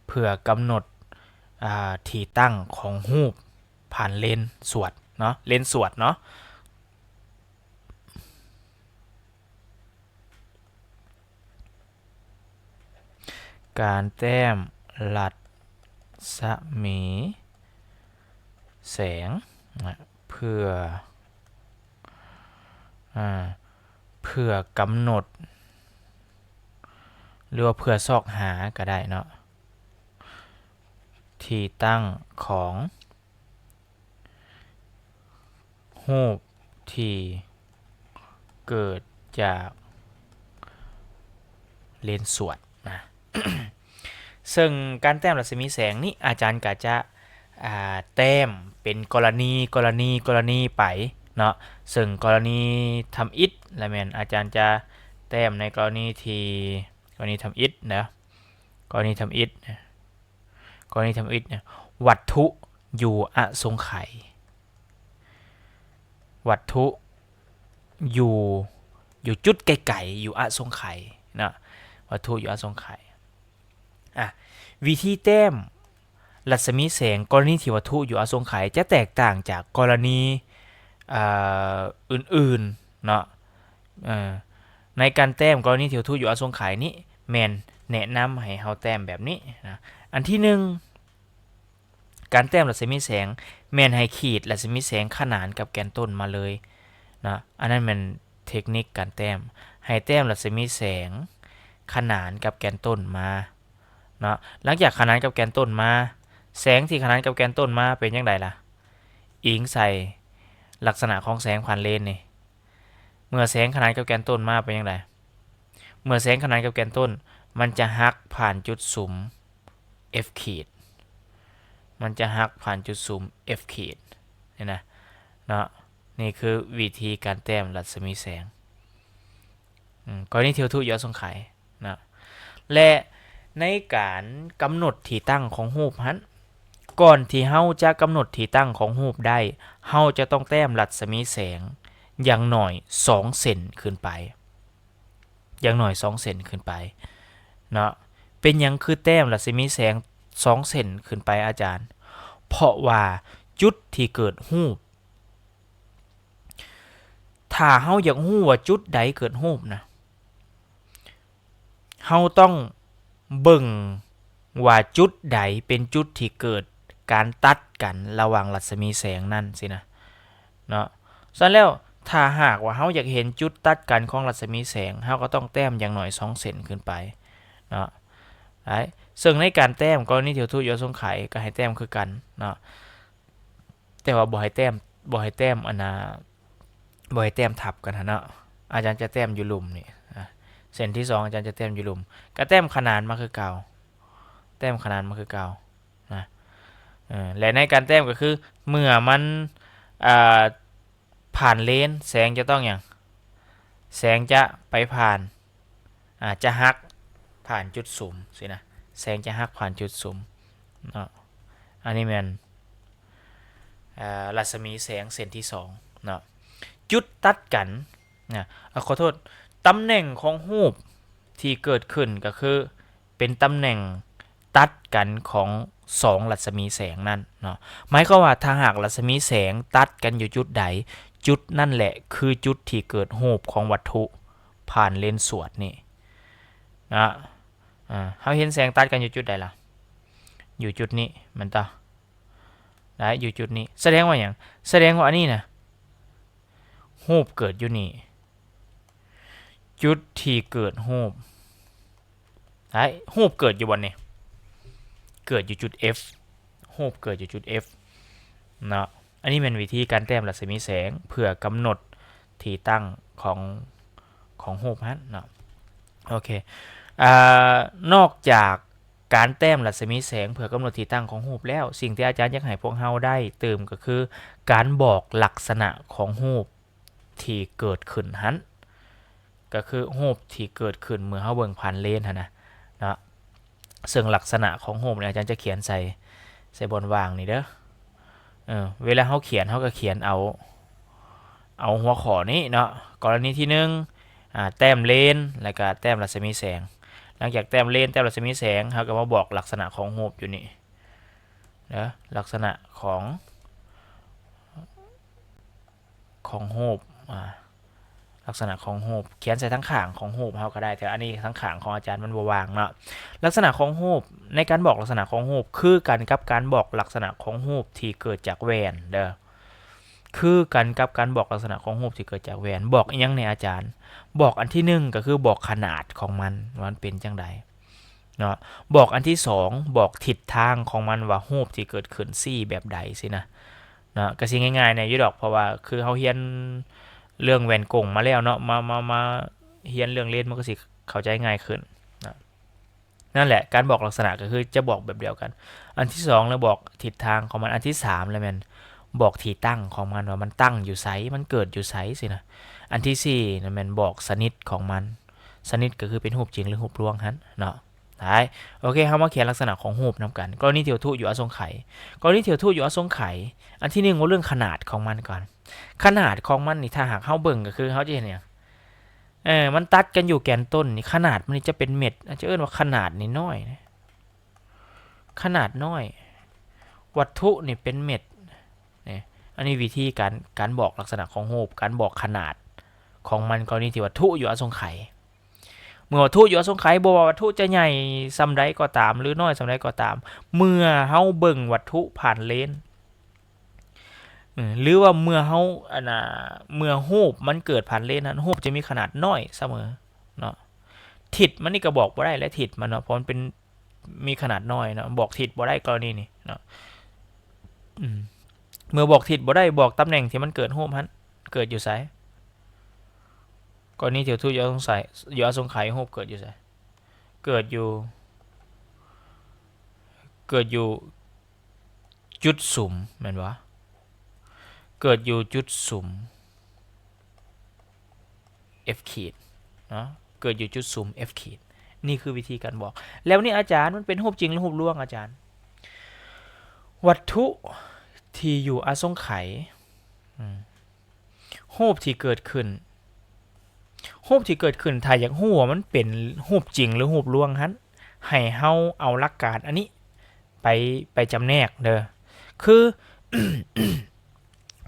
ເພື່ອກຳນົດ ອາ ທີ່ຕັ້ງຂອງຮູບຜ່ານເລນສວດເນາະ, ເລນສວດເນາະ. ການແຕ້ມລັດສະໝີແສງນະ ເພື່ອ ອາ ເພື່ອກຳນົດ ຫຼືວ່າເພື່ອຊອກຫາກໍໄດ້ເນາະ ທີ່ຕັ້ງຂອງ ຮູບທີ່ເກີດຈາກເລນສວດນະ. ເຊິ່ງການແຕ້ມລັດສະໝີແສງນີ້ ອາຈານກະຈະ ອາ ແຕ້ມເປັນກໍລະນີ ກໍລະນີ ກໍລະນີໄປເນາະ. ເຊິ່ງກໍລະນີທຳອິດລະແມ່ນອາຈານຈະແຕ້ມໃນກໍລະນີທີ່ ກໍລະນີທຳອິດເດີ ກໍລະນີທຳອິດ ກໍລະນີທຳອິດ ວັດຖຸຢູ່ອະສົງໄຂ ວັດຖຸຢູ່ ຢູ່ຈຸດໄກໆ ຢູ່ອະສົງໄຂເນາະ, ວັດຖຸຢູ່ອະສົງໄຂ. ອາ ວິທີແຕ້ມລັດສະໝີແສງກໍລະນີທີ່ວັດຖຸຢູ່ອະສົງໄຂຈະແຕກຕ່າງຈາກກໍລະນີ ເອີ ອື່ນໆເນາະ. ເອີ ໃນການແຕ້ມກໍລະນີທີ່ວັດຖຸຢູ່ອະສົງໄຂນີ້ ແມ່ນແນະນຳໃຫ້ເຮົາແຕ້ມແບບນີ້ນະ. ອັນທີໜຶ່ງ ການແຕ້ມລັດສະໝີແສງແມ່ນໃຫ້ຂີດລັດສະໝີແສງຂະໜານກັບແກນຕົ້ນມາເລີຍເນາະ. ອັນນັ້ນແມ່ນເທັກນິກການແຕ້ມ, ໃຫ້ແຕ້ມລັດສະໝີແສງຂະໜານກັບແກນຕົ້ນມາເນາະ. ຫຼັງຈາກຂະໜານກັບແກນຕົ້ນມາ, ແສງທີ່ຂະໜານກັບແກນຕົ້ນມາເປັນຈັ່ງໃດລະ? ອີງໃສ່ລັກສະນະຂອງແສງຜ່ານເລນນີ້. ເມື່ອແສງຂະໜານກັບແກນຕົ້ນມາເປັນຈັ່ງໃດ? ເມື່ອແສງຂະໜານກັບແກນຕົ້ນ ມັນຈະຫັກຜ່ານຈຸດສຸມ F ຂີດ, ມັນຈະຫັກຜ່ານຈຸດສຸມ F ຂີດນີ້ນະເນາະ. ນີ້ຄືວິທີການແຕ້ມລັດສະໝີແສງ ອາ ກໍລະນີທີ່ວັດຖຸຢູ່ອະສົງໄຂ ນະ ແລະ ໃນການກຳນົດທີ່ຕັ້ງຂອງຮູບຫັ້ນ, ກ່ອນທີ່ເຮົາຈະກຳນົດທີ່ຕັ້ງຂອງຮູບໄດ້, ເຮົາຈະຕ້ອງແຕ້ມລັດສະໝີແສງຢ່າງໜ້ອຍສອງເສັ້ນຂຶ້ນໄປ, ຢ່າງໜ້ອຍສອງເສັ້ນຂຶ້ນໄປເນາະ. ເປັນຫຍັງຄືແຕ້ມລັດສະໝີແສງສອງເສັ້ນຂຶ້ນໄປອາຈານ? ເພາະວ່າຈຸດທີ່ເກີດຮູບ ຖ້າເຮົາຢາກຮູ້ວ່າຈຸດໃດເກີດຮູບນະ, ເຮົາຕ້ອງເບິ່ງວ່າຈຸດໃດເປັນຈຸດທີ່ເກີດການຕັດກັນລະຫວ່າງລັດສະໝີແສງນັ້ນຊີ້ນະເນາະ. ສະນັ້ນແລ້ວ ຖ້າຫາກວ່າເຮົາຢາກເຫັນຈຸດຕັດກັນຂອງລັດສະໝີແສງ, ເຮົາກໍຕ້ອງແຕ້ມຢ່າງໜ້ອຍສອງເສັ້ນຂຶ້ນໄປເນາະ. ໄດ້ ເຊິ່ງໃນການແຕ້ມກໍລະນີທີ່ວັດຖຸຢູ່ອະສົງໄຂກໍໃຫ້ແຕ້ມຄືກັນເນາະ. ແຕ່ວ່າບໍ່ໃຫ້ແຕ້ມ ບໍ່ໃຫ້ແຕ້ມອັນນ່າ ບໍ່ໃຫ້ແຕ້ມທັບກັນຫັ້ນເນາະ. ອາຈານຈະແຕ້ມຢູ່ລຸ່ມນີ້ ອາ ເສັ້ນທີສອງອາຈານຈະແຕ້ມຢູ່ລຸ່ມ ກໍແຕ້ມຂະໜານມາຄືເກົ່າ ແຕ້ມຂະໜານມາຄືເກົ່ານະ. ເອີ ແລະ ໃນການແຕ້ມກໍຄື ເມື່ອມັນ ອ່າ ຜ່ານເລນ ແສງຈະຕ້ອງຫຍັງ? ແສງຈະໄປຜ່ານ ອາ ຈະຫັກຜ່ານຈຸດສຸມຊີ້ນະ, ແສງຈະຫັກຜ່ານຈຸດສຸມເນາະ. ອັນນີ້ແມ່ນ ເອີ ລັດສະໝີແສງເສັ້ນທີສອງເນາະ. ຈຸດຕັດກັນນະ ເອີ ຂໍໂທດ, ຕຳແໜ່ງຂອງຮູບທີ່ເກີດຂຶ້ນກໍຄື ເປັນຕຳແໜ່ງຕັດກັນຂອງສອງລັດສະໝີແສງນັ້ນເນາະ. ໝາຍຄວາມວ່າ ຖ້າຫາກລັດສະໝີແສງຕັດກັນຢູ່ຈຸດໃດ, ຈຸດນັ້ນແຫຼະຄືຈຸດທີ່ເກີດຮູບຂອງວັດຖຸຜ່ານເລນສວດນີ້ເນາະ. ອາ ເຮົາເຫັນແສງຕັດກັນຢູ່ຈຸດໃດລະ? ຢູ່ຈຸດນີ້ແມ່ນຕາ? ໄດ້ ຢູ່ຈຸດນີ້. ສະແດງວ່າຫຍັງ? ສະແດງວ່າອັນນີ້ນະ ຮູບເກີດຢູ່ນີ້. ຈຸດທີ່ເກີດຮູບ ໄດ້ ຮູບເກີດຢູ່ບ່ອນນີ້ ເກີດຢູ່ຈຸດ F ຮູບເກີດຢູ່ຈຸດ F ເນາະ. ອັນນີ້ແມ່ນວິທີການແຕ້ມລັດສະໝີແສງເພື່ອກຳນົດທີ່ຕັ້ງຂອງ ຂອງຮູບຫັ້ນເນາະ. ເ ໂອເຄ ອາ ນອກຈາກການແຕ້ມລັດສະໝີແສງເພື່ອກຳນົດທີ່ຕັ້ງຂອງຮູບແລ້ວ, ສິ່ງທີ່ອາຈານຢາກໃຫ້ພວກເຮົາໄດ້ຕື່ມກໍຄືການບອກລັກສະນະຂອງຮູບທີ່ເກີດຂຶ້ນຫັ້ນ ກໍຄືຮູບທີ່ເກີດຂຶ້ນເມື່ອເຮົາເບິ່ງຜ່ານເລນຫັ້ນນະເນາະ. ເຊິ່ງລັກສະນະຂອງຮູບນີ້ອາຈານຈະຂຽນໃສ່ ໃສ່ບ່ອນວ່າງນີ້ເດີ. ເອີ ເວລາເຮົາຂຽນ ເຮົາກໍຂຽນເອົາ ເອົາຫົວຂໍ້ນີ້ເນາະ, ກໍລະນີທີໜຶ່ງ ອາ ແຕ້ມເລນ ແລ້ວກໍແຕ້ມລັດສະໝີແສງ. ຫຼັງຈາກແຕ້ມເລນ ແຕ້ມລັດສະໝີແສງ ເຮົາກໍມາບອກລັກສະນະຂອງຮູບຢູ່ນີ້ເດີ, ລັກສະນະຂອງ ຂອງຮູບ ອາ ລັກສະນະຂອງຮູບ ຂຽນໃສ່ທາງຂ້າງຂອງຮູບເຮົາກໍໄດ້, ແຕ່ອັນນີ້ທາງຂ້າງຂອງອາຈານມັນບໍ່ວ່າງເນາະ. ລັກສະນະຂອງຮູບ ໃນການບອກລັກສະນະຂອງຮູບ ຄືກັນກັບການບອກລັກສະນະຂອງຮູບທີ່ເກີດຈາກແວ່ນເດີ, ຄືກັນກັບການບອກລັກສະນະຂອງຮູບທີ່ເກີດຈາກແວ່ນ. ບອກອີ່ຫຍັງແດ່ອາຈານ? ບອກອັນທີໜຶ່ງ ກໍຄືບອກຂະໜາດຂອງມັນວ່າມັນເປັນຈັ່ງໃດເນາະ, ບອກອັນທີສອງ ບອກທິດທາງຂອງມັນວ່າຮູບທີ່ເກີດຂຶ້ນຊີ້ແບບໃດຊີ້ນະ. ເນາະ ກະຊິງ່າຍໆແດ່ຢູ່ດອກ ເພາະວ່າຄືເຮົາຮຽນເລື່ອງແວ່ນກົງມາແລ້ວເນາະ, ມາ ມາ ມາຮຽນເລື່ອງເລນ ມັນກໍຊິເຂົ້າໃຈງ່າຍຂຶ້ນເນາະ. ນັ້ນແຫຼະ ການບອກລັກສະນະກໍຄືຈະບອກແບບດຽວກັນ. ອັນທີສອງແລ້ວບອກທິດທາງຂອງມັນ, ອັນທີສາມແລ້ວແມ່ນບອກທີ່ຕັ້ງຂອງມັນ ວ່າມັນຕັ້ງຢູ່ໃສ ມັນເກີດຢູ່ໃສຊີ້ນະ. ອັນທີສີ່ນັ້ນແມ່ນບອກຊະນິດຂອງມັນ, ຊະນິດກໍຄືເປັນຮູບຈິງ ຫຼື ຮູບລວງຫັ້ນເນາະ. ໄດ້ ໂອເຄ ເຮົາມາຂຽນລັກສະນະຂອງຮູບນຳກັນ. ກໍລະນີທີ່ວັດຖຸຢູ່ອະສົງໄຂ ກໍລະນີທີ່ວັດຖຸຢູ່ອະສົງໄຂ ອັນທີໜຶ່ງ ເວົ້າເລື່ອງຂະໜາດຂອງມັນກ່ອນ. ຂະໜາດຂອງມັນນີ້ ຖ້າຫາກເຮົາເບິ່ງກໍຄືເຮົາຈະເຫັນຫຍັງ? ເອີ ມັນຕັດກັນຢູ່ແກນຕົ້ນນີ້ ຂະໜາດມັນນີ້ຈະເປັນເມັດ ອາດຈະເອີ້ນວ່າຂະໜາດນີ້ນ້ອຍນະ ຂະໜາດນ້ອຍ, ວັດຖຸນີ້ເປັນເມັດ. ນີ້ ອັນນີ້ວິທີການ ການບອກລັກສະນະຂອງຮູບ ການບອກຂະໜາດຂອງມັນ ກໍລະນີທີ່ວັດຖຸຢູ່ອະສົງໄຂ. ເມື່ອວັດຖຸຢູ່ອະສົງໄຂ ບໍ່ວ່າວັດຖຸຈະໃຫຍ່ສ່ຳໃດກໍຕາມ ຫຼື ນ້ອຍສ່ຳໃດກໍຕາມ, ເມື່ອເຮົາເບິ່ງວັດຖຸຜ່ານເລນ ເອີ ຫຼືວ່າເມື່ອເຮົາ ອັນນ່າ ເມື່ອຮູບມັນເກີດຜ່ານເລນນັ້ນ ຮູບຈະມີຂະໜາດນ້ອຍສະເໝີເນາະ. ທິດມັນນີ້ກໍບອກບໍ່ໄດ້ແຫຼະ ທິດມັນເນາະ ເພາະມັນເປັນ ມີຂະໜາດນ້ອຍເນາະ, ບອກທິດບໍ່ໄດ້ກໍລະນີນີ້ເນາະ. ອືມ ເມື່ອບອກທິດບໍ່ໄດ້ ບອກຕຳແໜ່ງທີ່ມັນເກີດຮູບຫັ້ນ ເກີດຢູ່ໃສ? ກໍລະນີທີ່ວັດຖຸຢູ່ອະສົງໄຂ ຢູ່ອະສົງໄຂ ຮູບເກີດຢູ່ໃສ? ເກີດຢູ່ ເກີດຢູ່ຈຸດສຸມ ແມ່ນບໍ່? ເກີດຢູ່ຈຸດສຸມ F ຂີດເນາະ, ເກີດຢູ່ຈຸດສຸມ F ຂີດ. ນີ້ຄືວິທີການບອກ. ແລ້ວນີ້ອາຈານ ມັນເປັນຮູບຈິງ ຫຼື ຮູບລວງອາຈານ? ວັດຖຸທີ່ຢູ່ອະສົງໄຂ ອືມ ຮູບທີ່ເກີດຂຶ້ນ ຮູບທີ່ເກີດຂຶ້ນ ຖ້າຢາກຮູ້ວ່າມັນເປັນຮູບຈິງ ຫຼື ຮູບລວງຫັ້ນ ໃຫ້ເຮົາເອົາຫຼັກການອັນນີ້ໄປ ໄປຈຳແນກເດີ. ຄື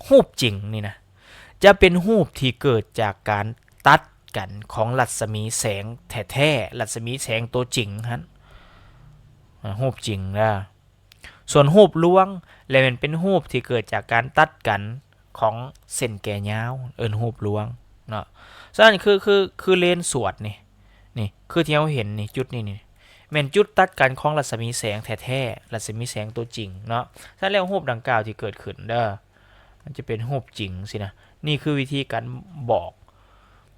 ຮູບຈິງນີ້ນະ ຈະເປັນຮູບທີ່ເກີດຈາກການຕັດກັນຂອງລັດສະໝີແສງແທ້ໆ ລັດສະໝີແສງຕົວຈິງຫັ້ນ ອາ ຮູບຈິງເດີ. ສ່ວນຮູບລວງ ແລະ ແມ່ນເປັນຮູບທີ່ເກີດຈາກການຕັດກັນຂອງເສັ້ນແກ່ຍາວ ເອີ້ນຮູບລວງເນາະ. ສະນັ້ນ ຄື ຄື ຄືເລນສວດນີ້ ນີ້ ຄືທີ່ເຮົາເຫັນນີ້ ຈຸດນີ້ນີ້ ແມ່ນຈຸດຕັດກັນຂອງລັດສະໝີແສງແທ້ໆ ລັດສະໝີແສງຕົວຈິງເນາະ. ສະນັ້ນແລ້ວ ຮູບດັ່ງກ່າວທີ່ເກີດຂຶ້ນເດີ ມັນຈະເປັນຮູບຈິງຊີ້ນະ. ນີ້ຄືວິທີການບອກ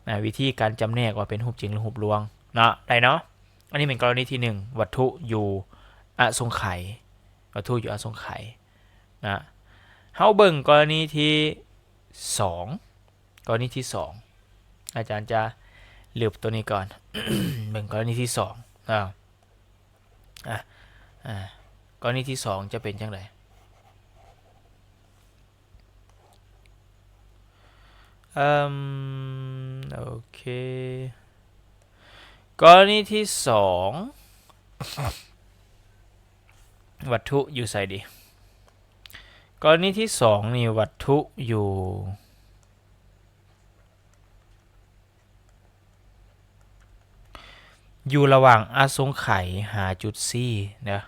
ນະ ວິທີການຈຳແນກວ່າເປັນຮູບຈິງ ຫຼື ຮູບລວງເນາະ ໄດ້ເນາະ. ອັນນີ້ແມ່ນກໍລະນີທີໜຶ່ງ ວັດຖຸຢູ່ອະສົງໄຂ ວັດຖຸຢູ່ອະສົງໄຂນະ. ເຮົາເບິ່ງກໍລະນີທີສອງ ກໍລະນີທີສອງ ອາຈານຈະລຶບຕົວນີ້ກ່ອນ ເບິ່ງກໍລະນີທີສອງ ອາ ອາ ອາ ກໍລະນີທີສອງຈະເປັນຈັ່ງໃດ? ເອີມ ໂອເຄ ກໍລະນີທີສອງ ວັດຖຸຢູ່ໃສດີ? ກໍລະນີທີສອງນີ້ ວັດຖຸຢູ່ ຢູ່ລະຫວ່າງອະສົງໄຂຫາຈຸດຊີເດີ.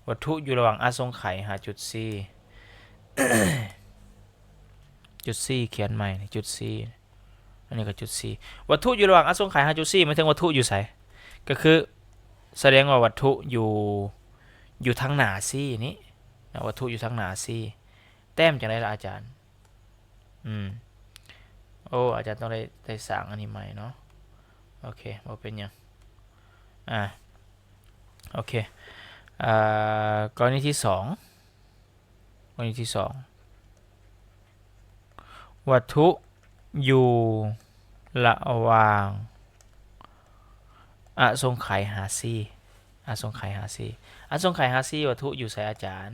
ວັດຖຸຢູ່ລະຫວ່າງອະສົງໄຂຫາຈຸດຊີ ຈຸດຊີຂຽນໃໝ່ ຈຸດຊີ ອັນນີ້ກໍຈຸດຊີ. ວັດຖຸຢູ່ລະຫວ່າງອະສົງໄຂຫາຈຸດຊີ ໝາຍເຖິງວັດຖຸຢູ່ໃສ? ກໍຄືສະແດງວ່າວັດຖຸຢູ່ ຢູ່ທາງໜ້າຊີນີ້ນະ, ວັດຖຸຢູ່ທາງໜ້າຊີ. ແຕ້ມຈັ່ງໃດລະອາຈານ? ອືມ ໂອ້ ອາຈານຕ້ອງໄດ້ ໄດ້ສ້າງອັນນີ້ໃໝ່ເນາະ. ໂອເຄ ບໍ່ເປັນຫຍັງ. ອ່າ ໂອເຄ ອ່າ ກໍລະນີທີສອງ ກໍລະນີທີສອງ ວັດຖຸຢູ່ລະຫວ່າງອະສົງໄຂຫາຊີ ອະສົງໄຂຫາຊີ ອະສົງໄຂຫາຊີ ວັດຖຸຢູ່ໃສອາຈານ?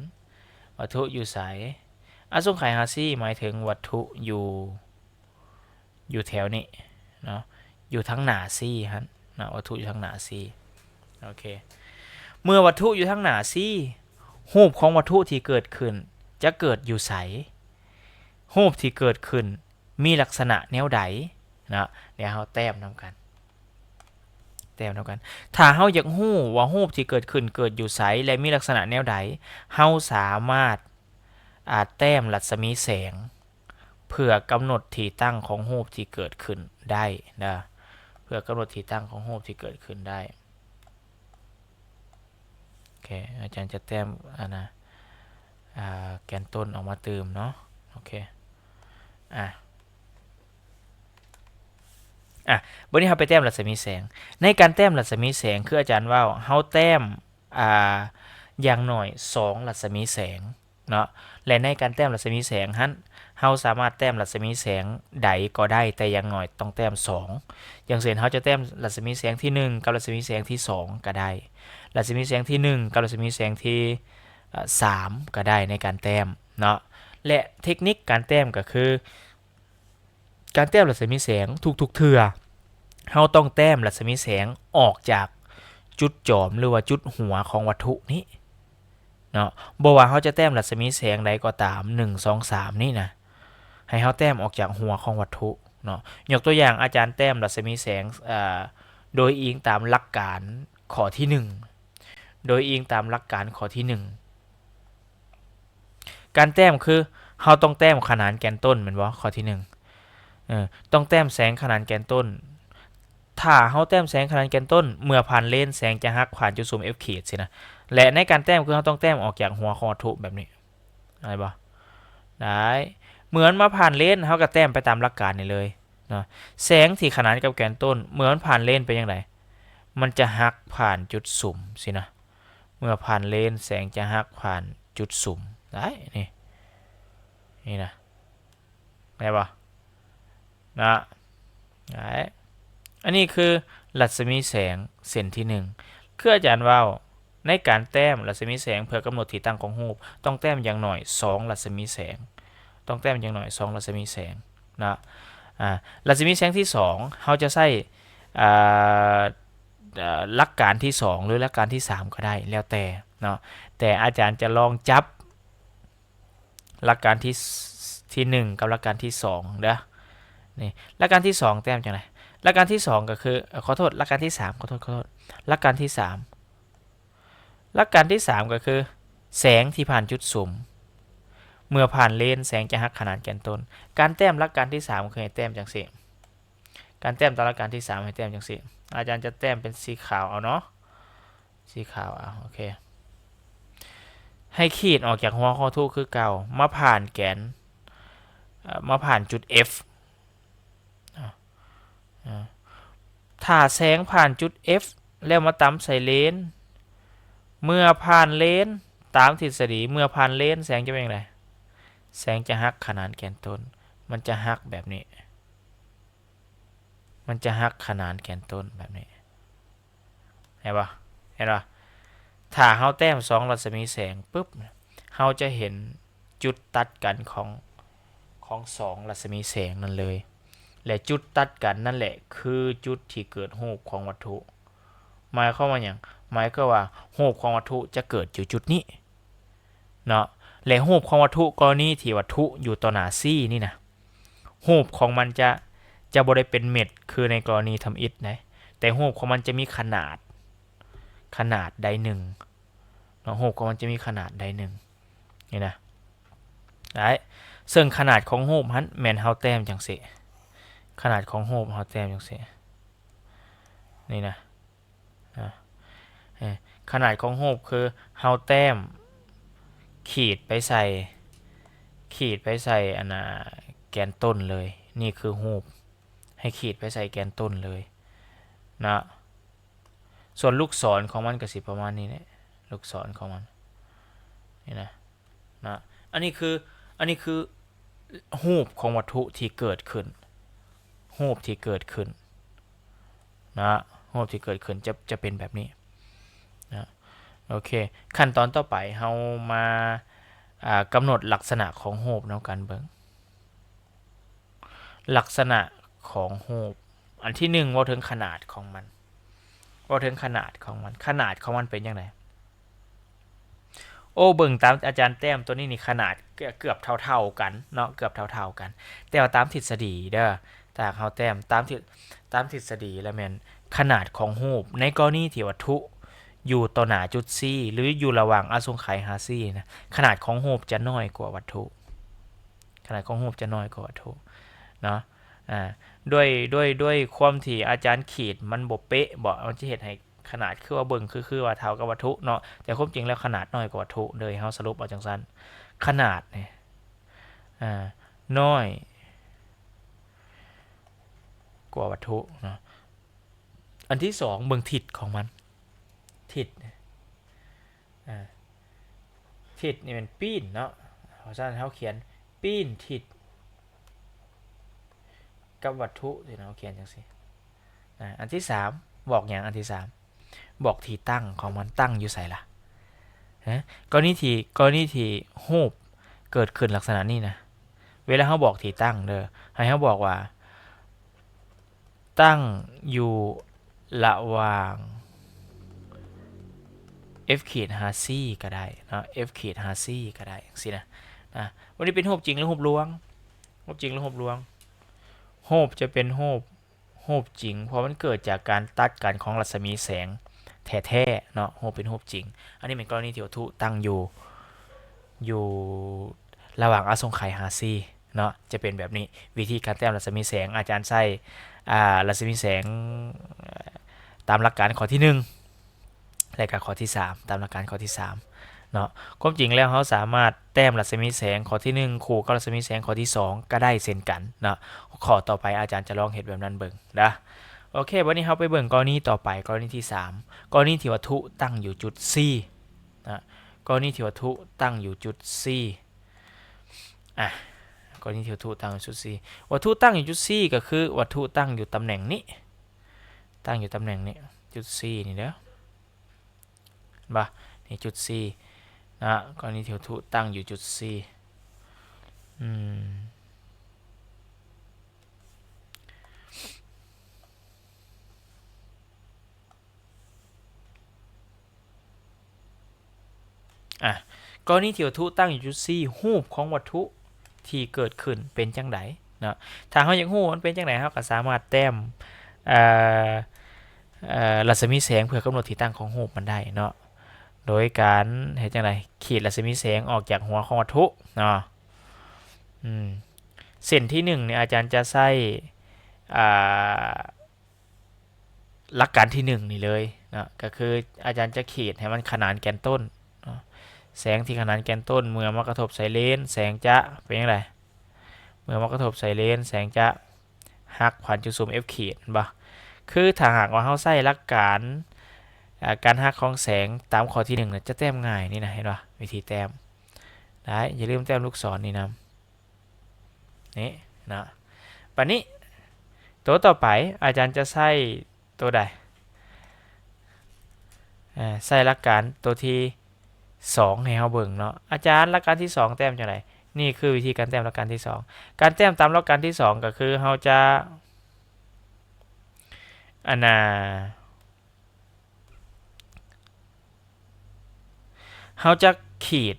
ວັດຖຸຢູ່ໃສ? ອະສົງໄຂຫາຊີ ໝາຍເຖິງວັດຖຸຢູ່ ຢູ່ແຖວນີ້ເນາະ ຢູ່ທາງໜ້າຊີຫັ້ນເນາະ ວັດຖຸຢູ່ທາງໜ້າຊີ. ໂອເຄ ເມື່ອວັດຖຸຢູ່ທາງໜ້າຊີ ຮູບຂອງວັດຖຸທີ່ເກີດຂຶ້ນຈະເກີດຢູ່ໃສ? ຮູບທີ່ເກີດຂຶ້ນມີລັກສະນະແນວໃດເນາະ? ດຽວເຮົາແຕ້ມນຳກັນ ແຕ້ມນຳກັນ. ຖ້າເຮົາຢາກຮູ້ວ່າຮູບທີ່ເກີດຂຶ້ນເກີດຢູ່ໃສ ແລະ ມີລັກສະນະແນວໃດ, ເຮົາສາມາດ ອາ ແຕ້ມລັດສະໝີແສງ ເພື່ອກຳນົດທີ່ຕັ້ງຂອງຮູບທີ່ເກີດຂຶ້ນໄດ້ເດີ ເພື່ອກຳນົດທີ່ຕັ້ງຂອງຮູບທີ່ເກີດຂຶ້ນໄດ້. ໂອເຄ ອາຈານຈະແຕ້ມ ອັນນະ ອາ ແກນຕົ້ນອອກມາຕື່ມເນາະ. ໂອເຄ ອາ ອາ ບັດນີ້ເຮົາໄປແຕ້ມລັດສະໝີແສງ. ໃນການແຕ້ມລັດສະໝີແສງ ຄືອາຈານເວົ້າ ເຮົາແຕ້ມ ອາ ຢ່າງໜ້ອຍສອງລັດສະໝີແສງເນາະ ແລະ ໃນການແຕ້ມລັດສະໝີແສງຫັ້ນ ເຮົາສາມາດແຕ້ມລັດສະໝີແສງໃດກໍໄດ້ ແຕ່ຢ່າງໜ້ອຍຕ້ອງແຕ້ມສອງ. ຢ່າງເຊັ່ນ ເຮົາຈະແຕ້ມລັດສະໝີແສງທີໜຶ່ງກັບລັດສະໝີແສງທີສອງກໍໄດ້ ລັດສະໝີແສງທີໜຶ່ງກັບລັດສະໝີແສງທີ ເອີ ສາມກໍໄດ້ໃນການແຕ້ມເນາະ. ແລະ ເທັກນິກການແຕ້ມກໍຄື ການແຕ້ມລັດສະໝີແສງທຸກໆເທື່ອ ເຮົາຕ້ອງແຕ້ມລັດສະໝີແສງອອກຈາກຈຸດຈອມ ຫຼືວ່າຈຸດຫົວຂອງວັດຖຸນີ້ເນາະ. ບໍ່ວ່າເຮົາຈະແຕ້ມລັດສະໝີແສງໃດກໍຕາມ ໜຶ່ງ ສອງ ສາມ ນີ້ນະ ໃຫ້ເຮົາແຕ້ມອອກຈາກຫົວຂອງວັດຖຸເນາະ. ຍົກຕົວຢ່າງ ອາຈານແຕ້ມລັດສະໝີແສງ ເອີ ໂດຍອີງຕາມຫຼັກການຂໍ້ທີໜຶ່ງ ໂດຍອີງຕາມຫຼັກການຂໍ້ທີໜຶ່ງ ການແຕ້ມຄື ເຮົາຕ້ອງແຕ້ມຂະໜານແກນຕົ້ນແມ່ນບໍ່? ຂໍ້ທີໜຶ່ງ ເອີ ຕ້ອງແຕ້ມແສງຂະໜານແກນຕົ້ນ. ຖ້າເຮົາແຕ້ມແສງຂະໜານແກນຕົ້ນ ເມື່ອຜ່ານເລນ ແສງຈະຫັກຜ່ານຈຸດສຸມ F ຂີດຊີ້ນະ ແລະ ໃນການແຕ້ມຄືເຮົາຕ້ອງແຕ້ມອອກຈາກຫົວຂອງວັດຖຸແບບນີ້ ໄດ້ບໍ່? ໄດ້. ເມື່ອມັນມາຜ່ານເລນ ເຮົາກໍແຕ້ມໄປຕາມຫຼັກການນີ້ເລີຍເນາະ. ແສງທີ່ຂະໜານກັບແກນຕົ້ນ ເມື່ອມັນຜ່ານເລນເປັນຈັ່ງໃດ? ມັນຈະຫັກຜ່ານຈຸດສຸມຊີ້ນະ. ເມື່ອຜ່ານເລນ ແສງຈະຫັກຜ່ານຈຸດສຸມ ໄດ້ ນີ້ ນີ້ນະ ໄດ້ບໍ່? ນະ ໄດ້. ອັນນີ້ຄືລັດສະໝີແສງເສັ້ນທີໜຶ່ງ ຄືອາຈານເວົ້າ ໃນການແຕ້ມລັດສະໝີແສງເພື່ອກຳນົດທີ່ຕັ້ງຂອງຮູບ ຕ້ອງແຕ້ມຢ່າງໜ້ອຍສອງລັດສະໝີແສງ ຕ້ອງແຕ້ມຢ່າງໜ້ອຍສອງລັດສະໝີແສງນະ. ອາ ລັດສະໝີແສງທີສອງ ເຮົາຈະໃຊ້ ອາ ອາ ຫຼັກການທີສອງ ຫຼື ຫຼັກການທີສາມກໍໄດ້ ແລ້ວແຕ່ເນາະ. ແຕ່ອາຈານຈະລອງຈັບຫຼັກການທີ ທີໜຶ່ງ ກັບຫຼັກການທີສອງເດີ. ນີ້ ຫຼັກການທີສອງແຕ້ມຈັ່ງໃດ? ຫຼັກການທີສອງກໍຄື ເອີ ຂໍໂທດ ຫຼັກການທີສາມ ຂໍໂທດ ຂໍໂທດ ຫຼັກການທີສາມ ຫຼັກການທີສາມກໍຄື ແສງທີ່ຜ່ານຈຸດສຸມ ເມື່ອຜ່ານເລນ ແສງຈະຫັກຂະໜານແກນຕົ້ນ. ການແຕ້ມຫຼັກການທີສາມຄືໃຫ້ແຕ້ມຈັ່ງຊີ້. ການແຕ້ມຕາມຫຼັກການທີສາມໃຫ້ແຕ້ມຈັ່ງຊີ້. ອາຈານຈະແຕ້ມເປັນສີຂາວເອົາເນາະ ສີຂາວເອົາ. ໂອເຄ ໃຫ້ຂີດອອກຈາກຫົວຂອງວັດຖຸຄືເກົ່າ ມາຜ່ານແກນ ເອີ ມາຜ່ານຈຸດ F ເນາະ. ເອີ ຖ້າແສງຜ່ານຈຸດ F ແລ້ວມາຕຳໃສ່ເລນ ເມື່ອຜ່ານເລນ ຕາມທິດສະດີ ເມື່ອຜ່ານເລນ ແສງຈະເປັນຈັ່ງໃດ? ແສງຈະຫັກຂະໜານແກນຕົ້ນ ມັນຈະຫັກແບບນີ້ ມັນຈະຫັກຂະໜານແກນຕົ້ນແບບນີ້ ເຫັນບໍ່? ເຫັນບໍ່? ຖ້າເຮົາແຕ້ມສອງລັດສະໝີແສງປຶບ ເຮົາຈະເຫັນຈຸດຕັດກັນຂອງ ຂອງສອງລັດສະໝີແສງນັ້ນເລີຍ ແລະ ຈຸດຕັດກັນນັ້ນແຫຼະຄືຈຸດທີ່ເກີດຮູບຂອງວັດຖຸ. ໝາຍຄວາມວ່າຫຍັງ? ໝາຍຄວາມວ່າຮູບຂອງວັດຖຸຈະເກີດຢູ່ຈຸດນີ້ເນາະ ແລະ ຮູບຂອງວັດຖຸ ກໍລະນີທີ່ວັດຖຸຢູ່ຕໍ່ໜ້າຊີນີ້ນະ ຮູບຂອງມັນຈະ ຈະບໍ່ໄດ້ເປັນເມັດຄືໃນກໍລະນີທຳອິດໃດ ແຕ່ຮູບຂອງມັນຈະມີຂະໜາດ ຂະໜາດໃດໜຶ່ງເນາະ ຮູບຂອງມັນຈະມີຂະໜາດໃດໜຶ່ງ ນີ້ນະ ໄດ້ ເຊິ່ງຂະໜາດຂອງຮູບຫັ້ນແມ່ນເຮົາແຕ້ມຈັ່ງຊີ້ ຂະໜາດຂອງຮູບເຮົາແຕ້ມຈັ່ງຊີ້ ນີ້ນະ ນະ ເອີ ຂະໜາດຂອງຮູບຄືເຮົາແຕ້ມ ຂີດໄປໃສ່ ຂີດໄປໃສ່ ອັນນ່າ ແກນຕົ້ນເລີຍ ນີ້ຄືຮູບ ໃຫ້ຂີດໄປໃສ່ແກນຕົ້ນເລີຍນະ. ສ່ວນລູກສອນຂອງມັນກໍຊິປະມານນີ້ແຫຼະ ລູກສອນຂອງມັນ ນີ້ນະ ນະ ອັນນີ້ຄື ອັນນີ້ຄືຮູບຂອງວັດຖຸທີ່ເກີດຂຶ້ນ ຮູບທີ່ເກີດຂຶ້ນນະ ຮູບທີ່ເກີດຂຶ້ນຈະ ຈະເປັນແບບນີ້ນະ. ໂອເຄ ຂັ້ນຕອນຕໍ່ໄປເຮົາມາ ອ່າ ກຳນົດລັກສະນະຂອງຮູບນຳກັນເບິ່ງ. ລັກສະນະຂອງຮູບ ອັນທີໜຶ່ງ ເວົ້າເຖິງຂະໜາດຂອງມັນ ເວົ້າເຖິງຂະໜາດຂອງມັນ ຂະໜາດຂອງມັນເປັນຈັ່ງໃດ? ໂອ້ ເບິ່ງຕາມອາຈານແຕ້ມຕົວນີ້ນີ້ ຂະໜາດເກືອບເທົ່າໆກັນເນາະ ເກືອບເທົ່າໆກັນ ແຕ່ວ່າຕາມທິດສະດີເດີ ຖ້າຫາກເຮົາແຕ້ມຕາມທິດ ຕາມທິດສະດີແລ້ວແມ່ນຂະໜາດຂອງຮູບ ໃນກໍລະນີທີ່ວັດຖຸຢູ່ຕໍ່ໜ້າຈຸດ C ຫຼື ຢູ່ລະຫວ່າງອະສົງໄຂຫາ C ນະ ຂະໜາດຂອງຮູບຈະນ້ອຍກວ່າວັດຖຸ ຂະໜາດຂອງຮູບຈະນ້ອຍກວ່າວັດຖຸເນາະ ອາ ດ້ວຍ ດ້ວຍ ດ້ວຍຄວາມທີ່ອາຈານຂີດມັນບໍ່ເປະບໍ ມັນຈະເຮັດໃຫ້ຂະໜາດຄືວ່າເບິ່ງຄື ຄືວ່າເທົ່າກັບວັດຖຸເນາະ ແຕ່ຄວາມຈິງແລ້ວຂະໜາດນ້ອຍກວ່າວັດຖຸເລີຍ ເຮົາສະຫຼຸບເອົາຈັ່ງຊັ້ນ ຂະໜາດນີ້ ອາ ນ້ອຍກວ່າວັດຖຸເນາະ. ອັນທີສອງ ເບິ່ງທິດຂອງມັນ ທິດ ອາ ທິດນີ້ແມ່ນປີ້ນເນາະ ເພາະສະນັ້ນເຮົາຂຽນປີ້ນທິດກັບວັດຖຸ ຊິເນາະ ເຮົາຂຽນຈັ່ງຊີ້. ອາ ອັນທີສາມ ບອກຫຍັງ? ອັນທີສາມ ບອກທີ່ຕັ້ງຂອງມັນ ຕັ້ງຢູ່ໃສລະ? ຮະ ກໍລະນີທີ່ ກໍລະນີທີ່ຮູບເກີດຂຶ້ນລັກສະນະນີ້ນະ ເວລາເຮົາບອກທີ່ຕັ້ງເດີ ໃຫ້ເຮົາບອກວ່າ ຕັ້ງຢູ່ລະຫວ່າງ F ຂີດຫາ C ກໍໄດ້ເນາະ F ຂີດຫາ C ກໍໄດ້ ຈັ່ງຊີ້ນະ ນະ. ບັດນີ້ເປັນຮູບຈິງ ຫຼື ຮູບລວງ? ຮູບຈິງ ຫຼື ຮູບລວງ? ຮູບຈະເປັນຮູບ ຮູບຈິງ ເພາະມັນເກີດຈາກການຕັດກັນຂອງລັດສະໝີແສງແທ້ໆເນາະ ຮູບເປັນຮູບຈິງ. ອັນນີ້ແມ່ນກໍລະນີທີ່ວັດຖຸຕັ້ງຢູ່ ຢູ່ລະຫວ່າງອະສົງໄຂຫາ C ເນາະ ຈະເປັນແບບນີ້. ວິທີການແຕ້ມລັດສະໝີແສງ ອາຈານໃຊ້ ອ່າ ລັດສະໝີແສງ ເອີ່ ຕາມຫຼັກການຂໍ້ທີໜຶ່ງ ແລະກະຂໍ້ທີສາມ ຕາມຫຼັກການຂໍ້ທີສາມເນາະ. ຄວາມຈິງແລ້ວເຮົາສາມາດແຕ້ມລັດສະໝີແສງຂໍ້ທີໜຶ່ງຄູ່ກັບລັດສະໝີແສງຂໍ້ທີສອງກໍໄດ້ເຊັ່ນກັນເນາະ. ຂໍ້ຕໍ່ໄປອາຈານຈະລອງເຮັດແບບນັ້ນເບິ່ງນະ. ໂອເຄ ບັດນີ້ເຮົາໄປເບິ່ງກໍລະນີຕໍ່ໄປ ກໍລະນີທີສາມ ກໍລະນີທີ່ວັດຖຸຕັ້ງຢູ່ຈຸດ C ນະ ກໍລະນີທີ່ວັດຖຸຕັ້ງຢູ່ຈຸດ C ອາ ກໍລະນີທີ່ວັດຖຸຕັ້ງຢູ່ຈຸດ C ວັດຖຸຕັ້ງຢູ່ຈຸດ C ກໍຄືວັດຖຸຕັ້ງຢູ່ຕຳແໜ່ງນີ້ ຕັ້ງຢູ່ຕຳແໜ່ງນີ້ ຈຸດ C ນີ້ເດີ ເຫັນບໍ່? ນີ້ຈຸດ C ນະ ກໍລະນີທີ່ວັດຖຸຕັ້ງຢູ່ຈຸດ C ອືມ ອາ ກໍລະນີທີ່ວັດຖຸຕັ້ງຢູ່ຈຸດ C ຮູບຂອງວັດຖຸທີ່ເກີດຂຶ້ນເປັນຈັ່ງໃດເນາະ? ຖ້າເຮົາຢາກຮູ້ວ່າມັນເປັນຈັ່ງໃດ ເຮົາກໍສາມາດແຕ້ມ ເອີ ເອີ ລັດສະໝີແສງເພື່ອກຳນົດທີ່ຕັ້ງຂອງຮູບມັນໄດ້ເນາະ ໂດຍການເຮັດຈັ່ງໃດ? ຂີດລັດສະໝີແສງອອກຈາກຫົວຂອງວັດຖຸເນາະ. ອືມ ເສັ້ນທີໜຶ່ງນີ້ອາຈານຈະໃຊ້ ອ່າ ຫຼັກການທີໜຶ່ງນີ້ເລີຍເນາະ ກໍຄືອາຈານຈະຂີດໃຫ້ມັນຂະໜານແກນຕົ້ນເນາະ. ແສງທີ່ຂະໜານແກນຕົ້ນ ເມື່ອມາກະທົບໃສ່ເລນ ແສງຈະເປັນຈັ່ງໃດ? ເມື່ອມາກະທົບໃສ່ເລນ ແສງຈະຫັກຜ່ານຈຸດຊຸມ F ຂີດ ເຫັນບໍ່? ຄືຖ້າຫາກວ່າເຮົາໃຊ້ຫຼັກການ ອາ ການຫັກຂອງແສງຕາມຂໍ້ທີໜຶ່ງນະ ຈະແຕ້ມງ່າຍນີ້ນະ ເຫັນບໍ່? ວິທີແຕ້ມໄດ້ ຢ່າລືມແຕ້ມລູກສອນນີ້ນຳ. ນີ້ເນາະ ບາດນີ້ໂຕຕໍ່ໄປອາຈານຈະໃຊ້ໂຕໃດ? ເອີ ໃຊ້ຫຼັກການໂຕທີສອງໃຫ້ເຮົາເບິ່ງເນາະ. ອາຈານ ຫຼັກການທີສອງແຕ້ມຈັ່ງໃດ? ນີ້ຄືວິທີການແຕ້ມຫຼັກການທີສອງ. ການແຕ້ມຕາມຫຼັກການທີສອງກໍຄືເຮົາຈະ ອັນນ່າ ເຮົາຈະຂີດ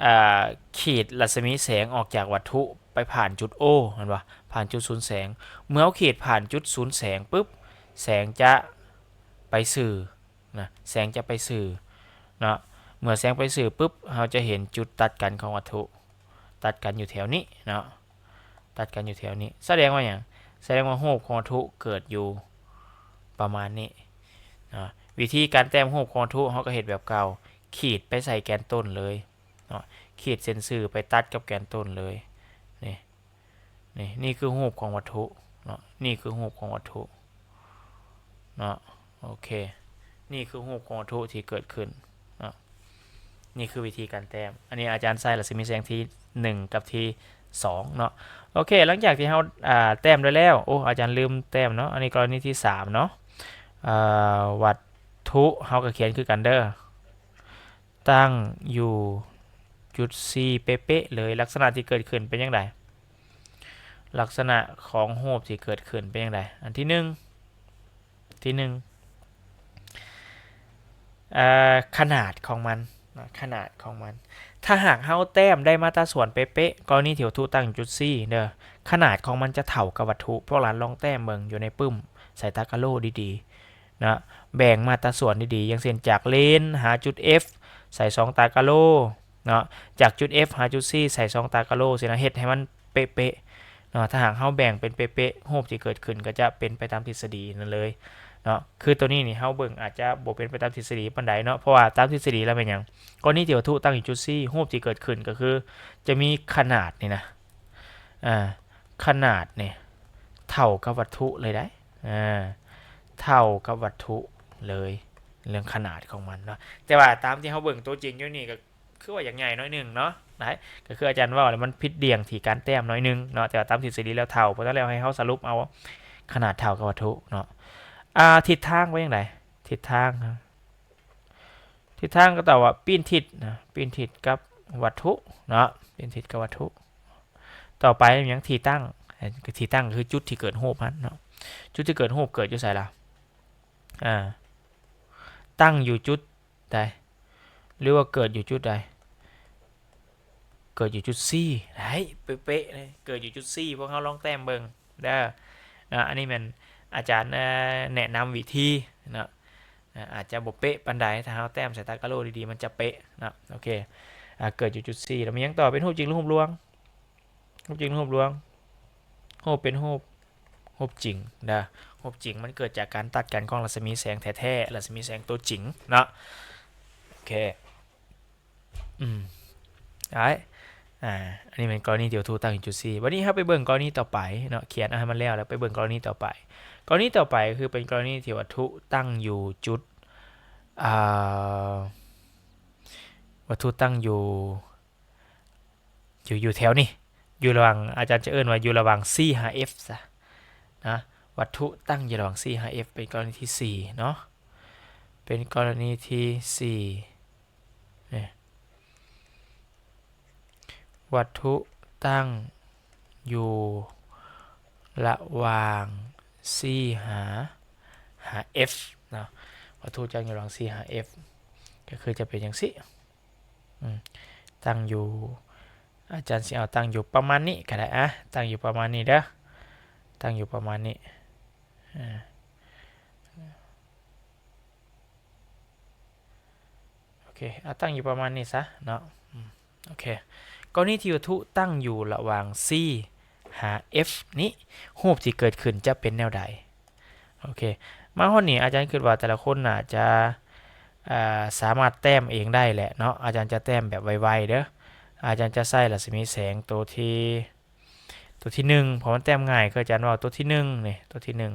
ອ່າ ຂີດລັດສະໝີແສງອອກຈາກວັດຖຸໄປຜ່ານຈຸດ O ແມ່ນບໍ່? ຜ່ານຈຸດສູນແສງ. ເມື່ອເຮົາຂີດຜ່ານຈຸດສູນແສງປຶບ ແສງຈະໄປສື່ນະ ແສງຈະໄປສື່ເນາະ. ເມື່ອແສງໄປສື່ປຶບ ເຮົາຈະເຫັນຈຸດຕັດກັນຂອງວັດຖຸ ຕັດກັນຢູ່ແຖວນີ້ເນາະ. ຕັດກັນຢູ່ແຖວນີ້ ສະແດງວ່າຫຍັງ? ສະແດງວ່າຮູບຂອງວັດຖຸເກີດຢູ່ປະມານນີ້ເນາະ. ວິທີການແຕ້ມຮູບຂອງວັດຖຸ ເຮົາກໍເຮັດແບບເກົ່າ ຂີດໄປໃສ່ແກນຕົ້ນເລີຍເນາະ ຂີດເສັ້ນຊື່ໄປຕັດກັບແກນຕົ້ນເລີຍ. ນີ້ ນີ້ ນີ້ຄືຮູບຂອງວັດຖຸເນາະ ນີ້ຄືຮູບຂອງວັດຖຸເນາະ. ໂອ ໂອເຄ ນີ້ຄືຮູບຂອງວັດຖຸທີ່ເກີດຂຶ້ນເນາະ. ນີ້ຄືວິທີການແຕ້ມ. ອັນນີ້ອາຈານໃຊ້ລັດສະໝີແສງທີໜຶ່ງກັບທີສອງເນາະ. ໂອເຄ ຫຼັງຈາກທີ່ເຮົາ ອ່າ ແຕ້ມໄດ້ແລ້ວ ໂອ້ ອາຈານລືມແຕ້ມເນາະ. ອັນນີ້ກໍລະນີທີສາມເນາະ. ເອີ ວັດຖຸເຮົາກໍຂຽນຄືກັນເດີ ຕັ້ງຢູ່ຈຸດສີ່ເປະໆເລີຍ. ລັກສະນະທີ່ເກີດຂຶ້ນເປັນຈັ່ງໃດ? ລັກສະນະຂອງຮູບທີ່ເກີດຂຶ້ນເປັນຈັ່ງໃດ? ອັນທີໜຶ່ງ ທີໜຶ່ງ ເອີ ຂະໜາດຂອງມັນເນາະ ຂະໜາດຂອງມັນ. ຖ້າຫາກເຮົາແຕ້ມໄດ້ມາດຕາສ່ວນເປະໆ ກໍລະນີທີ່ວັດຖຸຕັ້ງຢູ່ຈຸດສີ່ເດີ ຂະໜາດຂອງມັນຈະເທົ່າກັບວັດຖຸ. ພວກຫຼານລອງແຕ້ມເບິ່ງຢູ່ໃນປຶ້ມ ໃສ່ຕາກະໂຫຼດີໆເນາະ ແບ່ງມາດຕາສ່ວນດີໆ ຢ່າງເຊັ່ນ ຈາກເລນຫາຈຸດ F ໃສ່ສອງຕາກະໂຫຼເນາະ ຈາກຈຸດ F ຫາຈຸດ C ໃສ່ສອງຕາກະໂຫຼຊີ້ນະ ເຮັດໃຫ້ມັນເປະໆເນາະ. ຖ້າຫາກເຮົາແບ່ງເປັນເປະໆ ຮູບທີ່ເກີດຂຶ້ນກໍຈະເປັນໄປຕາມທິດສະດີນັ້ນເລີຍເນາະ. ຄືໂຕນີ້ນີ້ເຮົາເບິ່ງອາດຈະບໍ່ເປັນໄປຕາມທິດສະດີປານໃດເນາະ ເພາະວ່າຕາມທິດສະດີແລ້ວແມ່ນຫຍັງ? ກໍລະນີທີ່ວັດຖຸຕັ້ງຢູ່ຈຸດ C ຮູບທີ່ເກີດຂຶ້ນກໍຄືຈະມີຂະໜາດນີ້ນະ ອາ ຂະໜາດນີ້ເທົ່າກັບວັດຖຸເລີຍໄດ໋ ອາ ເທົ່າກັບວັດຖຸເລີຍ ເລື່ອງຂະໜາດຂອງມັນເນາະ. ແຕ່ວ່າຕາມທີ່ເຮົາເບິ່ງຕົວຈິງຢູ່ນີ້ກໍຄືວ່າຢາກໃຫຍ່ໜ້ອຍໜຶ່ງເນາະ ໄດ້ ກໍຄືອາຈານເວົ້າແຫຼະ ມັນຜິດດ່ຽງທີ່ການແຕ້ມໜ້ອຍໜຶ່ງເນາະ ແຕ່ວ່າຕາມທິດສະດີແລ້ວເທົ່າ. ເພາະນັ້ນແລ້ວໃຫ້ເຮົາສະຫຼຸບເອົາຂະໜາດເທົ່າກັບວັດຖຸເນາະ. ອາ ທິດທາງວ່າຈັ່ງໃດ? ທິດທາງ ທິດທາງກໍຕອບວ່າປີ້ນທິດນະ ປີ້ນທິດກັບວັດຖຸເນາະ ປີ້ນທິດກັບວັດຖຸ. ຕໍ່ໄປແມ່ນຫຍັງ? ທີ່ຕັ້ງ ທີ່ຕັ້ງກໍຄືຈຸດທີ່ເກີດຮູບຫັ້ນເນາະ. ຈຸດທີ່ເກີດຮູບເກີດຢູ່ໃສລະ? ອາ ຕັ້ງຢູ່ຈຸດໃດ ຫຼືວ່າເກີດຢູ່ຈຸດໃດ? ເກີດຢູ່ຈຸດ C ໄດ້ເປະໆເລີຍ ເກີດຢູ່ຈຸດ C. ພວກເຮົາລອງແຕ້ມເບິ່ງເດີເນາະ. ອັນນີ້ແມ່ນອາຈານ ເອີ ແນະນຳວິທີເນາະ ອາ ອາດຈະບໍ່ເປະປານໃດ ຖ້າເຮົາແຕ້ມໃສ່ຕາກະໂຫຼດີໆ ມັນຈະເປະເນາະ. ໂອເຄ ອາ ເກີດຢູ່ຈຸດ C ແລ້ວມີຫຍັງຕໍ່? ເປັນຮູບຈິງ ຫຼື ຮູບລວງ? ຮູບຈິງ ຫຼື ຮູບລວງ? ຮູບເປັນຮູບ ຮູບຈິງເດີ ຮູບຈິງມັນເກີດຈາກການຕັດກັນຂອງລັດສະໝີແສງແທ້ໆ ລັດສະໝີແສງຕົວຈິງເນາະ. ໂອເຄ ອືມ ໄດ້ ອາ ອັນນີ້ແມ່ນກໍລະນີທີ່ວັດຖຸຕັ້ງຢູ່ຈຸດ C. ບັດນີ້ເຮົາໄປເບິ່ງກໍລະນີຕໍ່ໄປເນາະ ຂຽນເອົາໃຫ້ມັນແລ້ວ ແລ້ວໄປເບິ່ງກໍລະນີຕໍ່ໄປ. ກໍລະນີຕໍ່ໄປກໍຄືເປັນກໍລະນີທີ່ວັດຖຸຕັ້ງຢູ່ຈຸດ ອາ ວັດຖຸຕັ້ງຢູ່ ຢູ່ ຢູ່ແຖວນີ້ ຢູ່ລະຫວ່າງ ອາຈານຈະເອີ້ນວ່າຢູ່ລະຫວ່າງ C ຫາ F ຊະນະ. ວັດຖຸຕັ້ງຢູ່ລະຫວ່າງ C ຫາ F ເປັນກໍລະນີທີສີ່ເນາະ ເປັນກໍລະນີທີສີ່. ນີ້ ວັດຖຸຕັ້ງຢູ່ລະຫວ່າງ C ຫາ ຫາ F ເນາະ. ວັດຖຸຕັ້ງຢູ່ລະຫວ່າງ C ຫາ F ກໍຄືຈະເປັນຈັ່ງຊີ້ ອືມ ຕັ້ງຢູ່ ອາຈານຊິເອົາຕັ້ງຢູ່ປະມານນີ້ກໍໄດ້ ອາ ຕັ້ງຢູ່ປະມານນີ້ເດີ ຕັ້ງຢູ່ປະມານນີ້ ອາ ໂອເຄ ເອົາຕັ້ງຢູ່ປະມານນີ້ຊະເນາະ. ອືມ ໂອເຄ ກໍລະນີທີ່ວັດຖຸຕັ້ງຢູ່ລະຫວ່າງ C ຫາ F ນີ້ ຮູບທີ່ເກີດຂຶ້ນຈະເປັນແນວໃດ? ໂອເຄ ມາຮອດນີ້ອາຈານຄິດວ່າແຕ່ລະຄົນໜ້າຈະ ເອີ ສາມາດແຕ້ມເອງໄດ້ແຫຼະເນາະ. ອາຈານຈະແຕ້ມແບບໄວໆເດີ ອາຈານຈະໃຊ້ລັດສະໝີແສງໂຕທີ່ ໂຕທີໜຶ່ງ ເພາະມັນແຕ້ມງ່າຍ ຄືອາຈານເວົ້າ ໂຕທີໜຶ່ງນີ້ ໂຕທີໜຶ່ງ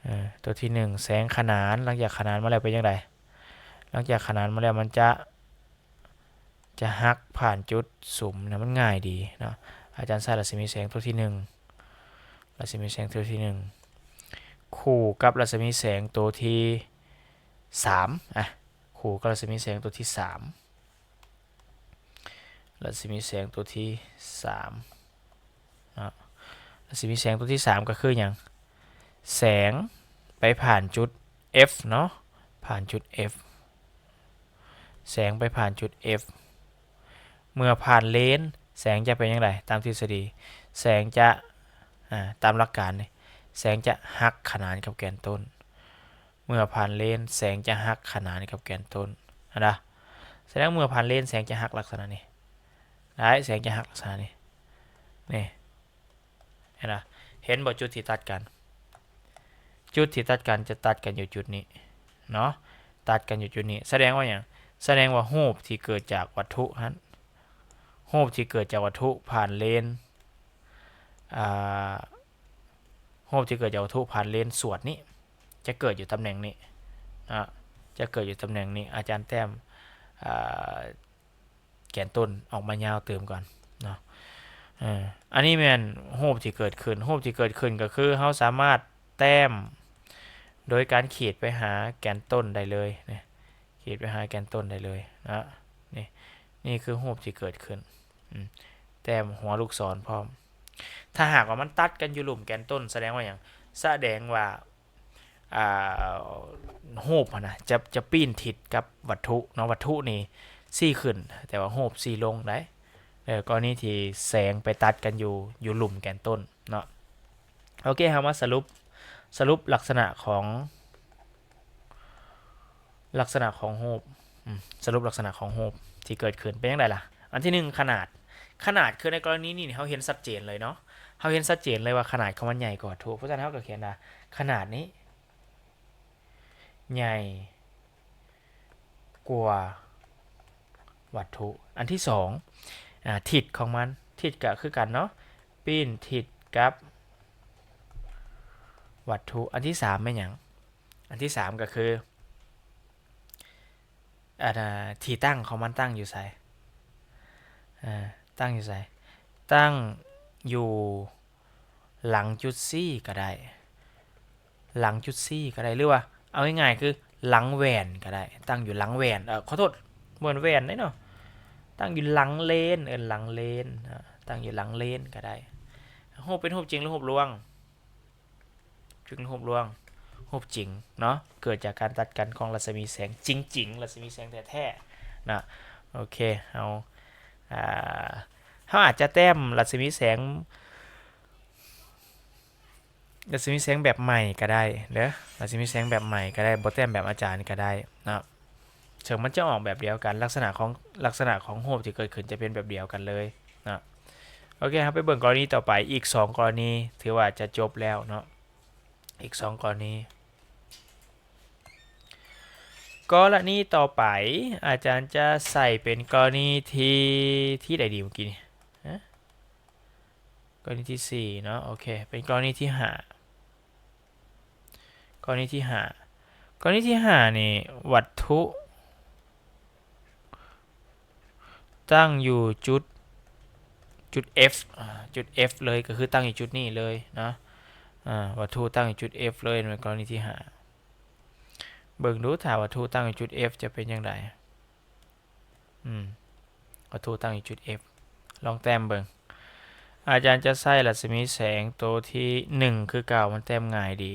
ເອີ ໂຕທີໜຶ່ງ ແສງຂະໜານ ຫຼັງຈາກຂະໜານມາແລ້ວເປັນຈັ່ງໃດ? ຫຼັງຈາກຂະໜານມາແລ້ວມັນຈະ ຈະຫັກຜ່ານຈຸດສຸມນະ ມັນງ່າຍດີເນາະ. ອາຈານໃຊ້ລັດສະໝີແສງໂຕທີໜຶ່ງ ລັດສະໝີແສງໂຕທີໜຶ່ງ ຄູ່ກັບລັດສະໝີແສງໂຕທີສາມ ອະ ຄູ່ກັບລັດສະໝີແສງໂຕທີສາມ ລັດສະໝີແສງຕົວທີສາມເນາະ. ລັດສະໝີແສງຕົວທີສາມກໍຄືຫຍັງ? ແສງໄປຜ່ານຈຸດ F ເນາະ, ຜ່ານຈຸດ F ແສງໄປຜ່ານຈຸດ F ເມື່ອຜ່ານເລນ ແສງຈະເປັນຈັ່ງໃດ? ຕາມທິດສະດີ ແສງຈະ ອາ ຕາມຫຼັກການນີ້ ແສງຈະຫັກຂະໜານກັບແກນຕົ້ນ. ເມື່ອຜ່ານເລນ ແສງຈະຫັກຂະໜານກັບແກນຕົ້ນ ຫັ້ນນະ. ສະແດງເມື່ອຜ່ານເລນ ແສງຈະຫັກລັກສະນະນີ້ ໄດ້ ແສງຈະຫັກລັກສະນະນີ້ ນີ້ ເຫັນນະ? ເຫັນບໍ່? ຈຸດທີ່ຕັດກັນ ຈຸດທີ່ຕັດກັນຈະຕັດກັນຢູ່ຈຸດນີ້ເນາະ, ຕັດກັນຢູ່ຈຸດນີ້. ສະແດງວ່າຫຍັງ? ສະແດງວ່າຮູບທີ່ເກີດຈາກວັດຖຸຫັ້ນ ຮູບທີ່ເກີດຈາກວັດຖຸຜ່ານເລນ ອ່າ ຮູບທີ່ເກີດຈາກວັດຖຸຜ່ານເລນສວດນີ້ ຈະເກີດຢູ່ຕຳແໜ່ງນີ້ເນາະ ຈະເກີດຢູ່ຕຳແໜ່ງນີ້. ອາຈານແຕ້ມ ເອີ ແກນຕົ້ນອອກມາຍາວຕື່ມກ່ອນເນາະ. ເອີ ອັນນີ້ແມ່ນຮູບທີ່ເກີດຂຶ້ນ. ຮູບທີ່ເກີດຂຶ້ນກໍຄືເຮົາສາມາດແຕ້ມໂດຍການຂີດໄປຫາແກນຕົ້ນໄດ້ເລີຍນະ, ຂີດໄປຫາແກນຕົ້ນໄດ້ເລີຍນະ. ນີ້ ນີ້ຄືຮູບທີ່ເກີດຂຶ້ນ. ອືມ ແຕ້ມຫົວລູກສອນພ້ອມ. ຖ້າຫາກວ່າມັນຕັດກັນຢູ່ລຸ່ມແກນຕົ້ນ ສະແດງວ່າຫຍັງ? ສະແດງວ່າ ອ່າ ຮູບຫັ້ນນະ ຈະ ຈະປີ້ນທິດກັບວັດຖຸເນາະ, ວັດຖຸນີ້ຊີ້ຂຶ້ນ ແຕ່ວ່າຮູບຊີ້ລົງໄດ໋. ເອີ ກໍລະນີທີ່ແສງໄປຕັດກັນຢູ່ ຢູ່ລຸ່ມແກນຕົ້ນເນາະ. ໂອເຄ ເຮົາມາສະຫຼຸບ ສະຫຼຸບລັກສະນະຂອງ ລັກສະນະຂອງຮູບ ອືມ ສະຫຼຸບລັກສະນະຂອງຮູບທີ່ເກີດຂຶ້ນເປັນຈັ່ງໃດລະ? ອັນທີໜຶ່ງ ຂະໜາດ. ຂະໜາດຄືໃນກໍລະນີນີ້ ເຮົາເຫັນຊັດເຈນເລີຍເນາະ, ເຮົາເຫັນຊັດເຈນເລີຍວ່າຂະໜາດຂອງມັນໃຫຍ່ກວ່າວັດຖຸ. ເພາະສະນັ້ນເຮົາກໍຂຽນວ່າຂະໜາດນີ້ໃຫຍ່ກວ່າວັດຖຸ. ອັນທີສອງ ອາ ທິດຂອງມັນ, ທິດກໍຄືກັນເນາະ, ປີ້ນທິດກັບວັດຖຸ. ອັນທີສາມແມ່ນຫຍັງ? ອັນທີສາມກໍຄື ອັນ ທີ່ຕັ້ງຂອງມັນຕັ້ງຢູ່ໃສ? ເອີ ຕັ້ງຢູ່ໃສ? ຕັ້ງຢູ່ຫຼັງຈຸດຊີກໍໄດ້, ຫຼັງຈຸດຊີກໍໄດ້ ຫຼືວ່າເອົາງ່າຍໆຄືຫຼັງແວ່ນກໍໄດ້, ຕັ້ງຢູ່ຫຼັງແວ່ນ ເອີ ຂໍໂທດ ບໍ່ແມ່ນແວ່ນເດ້ເນາະ, ຕັ້ງຢູ່ຫຼັງເລນ ເອີ້ນຫຼັງເລນ ເອີ ຕັ້ງຢູ່ຫຼັງເລນກໍໄດ້. ຮູບເປັນຮູບຈິງ ຫຼື ຮູບລວງ? ຈຶ່ງຮູບລວງ ຮູບຈິງເນາະ, ເກີດຈາກການຕັດກັນຂອງລັດສະໝີແສງຈິງໆ ລັດສະໝີແສງແທ້ໆເນາະ. ໂອເຄ ເຮົາ ອ່າ ເຮົາອາດຈະແຕ້ມລັດສະໝີແສງ ລັດສະໝີແສງແບບໃໝ່ກໍໄດ້ເດີ, ລັດສະໝີແສງແບບໃໝ່ກໍໄດ້, ບໍ່ແຕ້ມແບບອາຈານກໍໄດ້ເນາະ. ເຊິ່ງມັນຈະອອກແບບດຽວກັນ, ລັກສະນະຂອງ ລັກສະນະຂອງຮູບທີ່ເກີດຂຶ້ນຈະເປັນແບບດຽວກັນເລີຍເນາະ. ໂອເຄ ເຮົາໄປເບິ່ງກໍລະນີຕໍ່ໄປ, ອີກສອງກໍລະນີ ຖືວ່າຈະຈົບແລ້ວເນາະ, ອີກສອງກໍລະນີ. ກໍລະນີຕໍ່ໄປ ອາຈານຈະໃສ່ເປັນກໍລະນີທີ່ ທີ່ໃດດີເມື່ອກີ້ນີ້? ຮະ? ກໍລະນີທີສີ່ເນາະ, ໂອເຄ ເປັນກໍລະນີທີຫ້າ. ກໍລະນີທີຫ້າ, ກໍລະນີທີຫ້ານີ້ ວັດຖຸຕັ້ງຢູ່ຈຸດ ຈຸດ F ອາ ຈຸດ F ເລີຍ, ກໍຄືຕັ້ງຢູ່ຈຸດນີ້ເລີຍເນາະ. ອາ ວັດຖຸຕັ້ງຢູ່ຈຸດ F ເລີຍ ໃນກໍລະນີທີຫ້າ. ເບິ່ງດູ ຖ້າວັດຖຸຕັ້ງຢູ່ຈຸດ F ຈະເປັນຈັ່ງໃດ? ອືມ ວັດຖຸຕັ້ງຢູ່ຈຸດ F ລອງແຕ້ມເບິ່ງ. ອາຈານຈະໃຊ້ລັດສະໝີແສງໂຕທີໜຶ່ງຄືເກົ່າ, ມັນແຕ້ມງ່າຍດີ.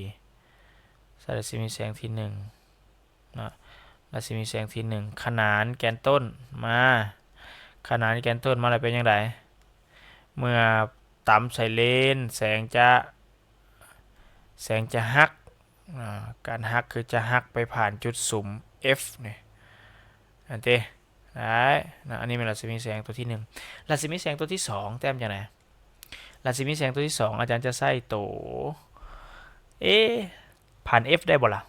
ໃຊ້ລັດສະໝີແສງທີໜຶ່ງເນາະ, ລັດສະໝີແສງທີໜຶ່ງ ຂະໜານແກນຕົ້ນມາ, ຂະໜານແກນຕົ້ນມາແລ້ວເປັນຈັ່ງໃດ? ເມື່ອຕຳໃສ່ເລນ ແສງຈະ ແສງຈະຫັກ ອາ ການຫັກຄືຈະຫັກໄປຜ່ານຈຸດສຸມ F ນີ້ ອັນເຕ ໄດ້ນະ. ອັນນີ້ແມ່ນລັດສະໝີແສງຕົວທີໜຶ່ງ. ລັດສະໝີແສງຕົວທີສອງແຕ້ມຈັ່ງໃດ? ລັດສະໝີແສງຕົວທີສອງ ອາຈານຈະໃຊ້ໂຕ ເອ ຜ່ານ F ໄດ້ບໍ່ລະ?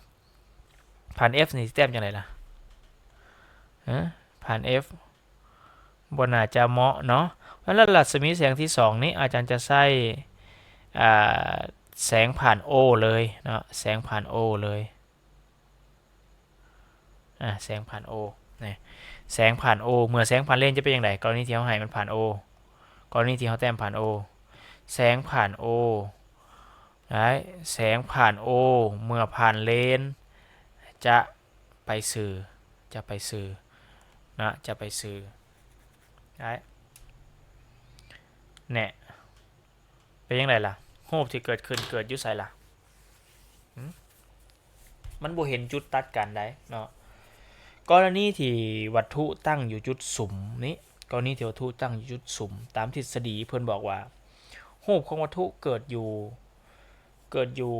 ຜ່ານ F ນີ້ຊິແຕ້ມຈັ່ງໃດລະ? ຮະ? ຜ່ານ F ບໍ່ໜ້າຈະເໝາະເນາະ. ແລ້ວລັດສະໝີແສງທີສອງນີ້ ອາຈານຈະໃຊ້ ອ່າ ແສງຜ່ານ O ເລີຍເນາະ, ແສງຜ່ານ O ເລີຍ. ອາ ແສງຜ່ານ O ນະ, ແສງຜ່ານ O ເມື່ອແສງຜ່ານເລນຈະເປັນຈັ່ງໃດ? ກໍລະນີທີ່ເຮົາໃຫ້ມັນຜ່ານ O, ກໍລະນີທີ່ເຮົາແຕ້ມຜ່ານ O, ແສງຜ່ານ O ໄດ້ ແສງຜ່ານ O ເມື່ອຜ່ານເລນຈະ ໄປຊື່ ຈະໄປຊື່ນະ, ຈະໄປຊື່ ໄດ້ ແນະ ເປັນຈັ່ງໃດລະ? ຮູບທີ່ເກີດຂຶ້ນເກີດຢູ່ໃສລະ? ຫື? ມັນບໍ່ເຫັນຈຸດຕັດກັນໃດເນາະ. ກໍລະນີທີ່ວັດຖຸຕັ້ງຢູ່ຈຸດສຸມນີ້, ກໍລະນີທີ່ວັດຖຸຕັ້ງຢູ່ຈຸດສຸມ, ຕາມທິດສະດີເພິ່ນບອກວ່າ ຮູບຂອງວັດຖຸເກີດຢູ່ ເກີດຢູ່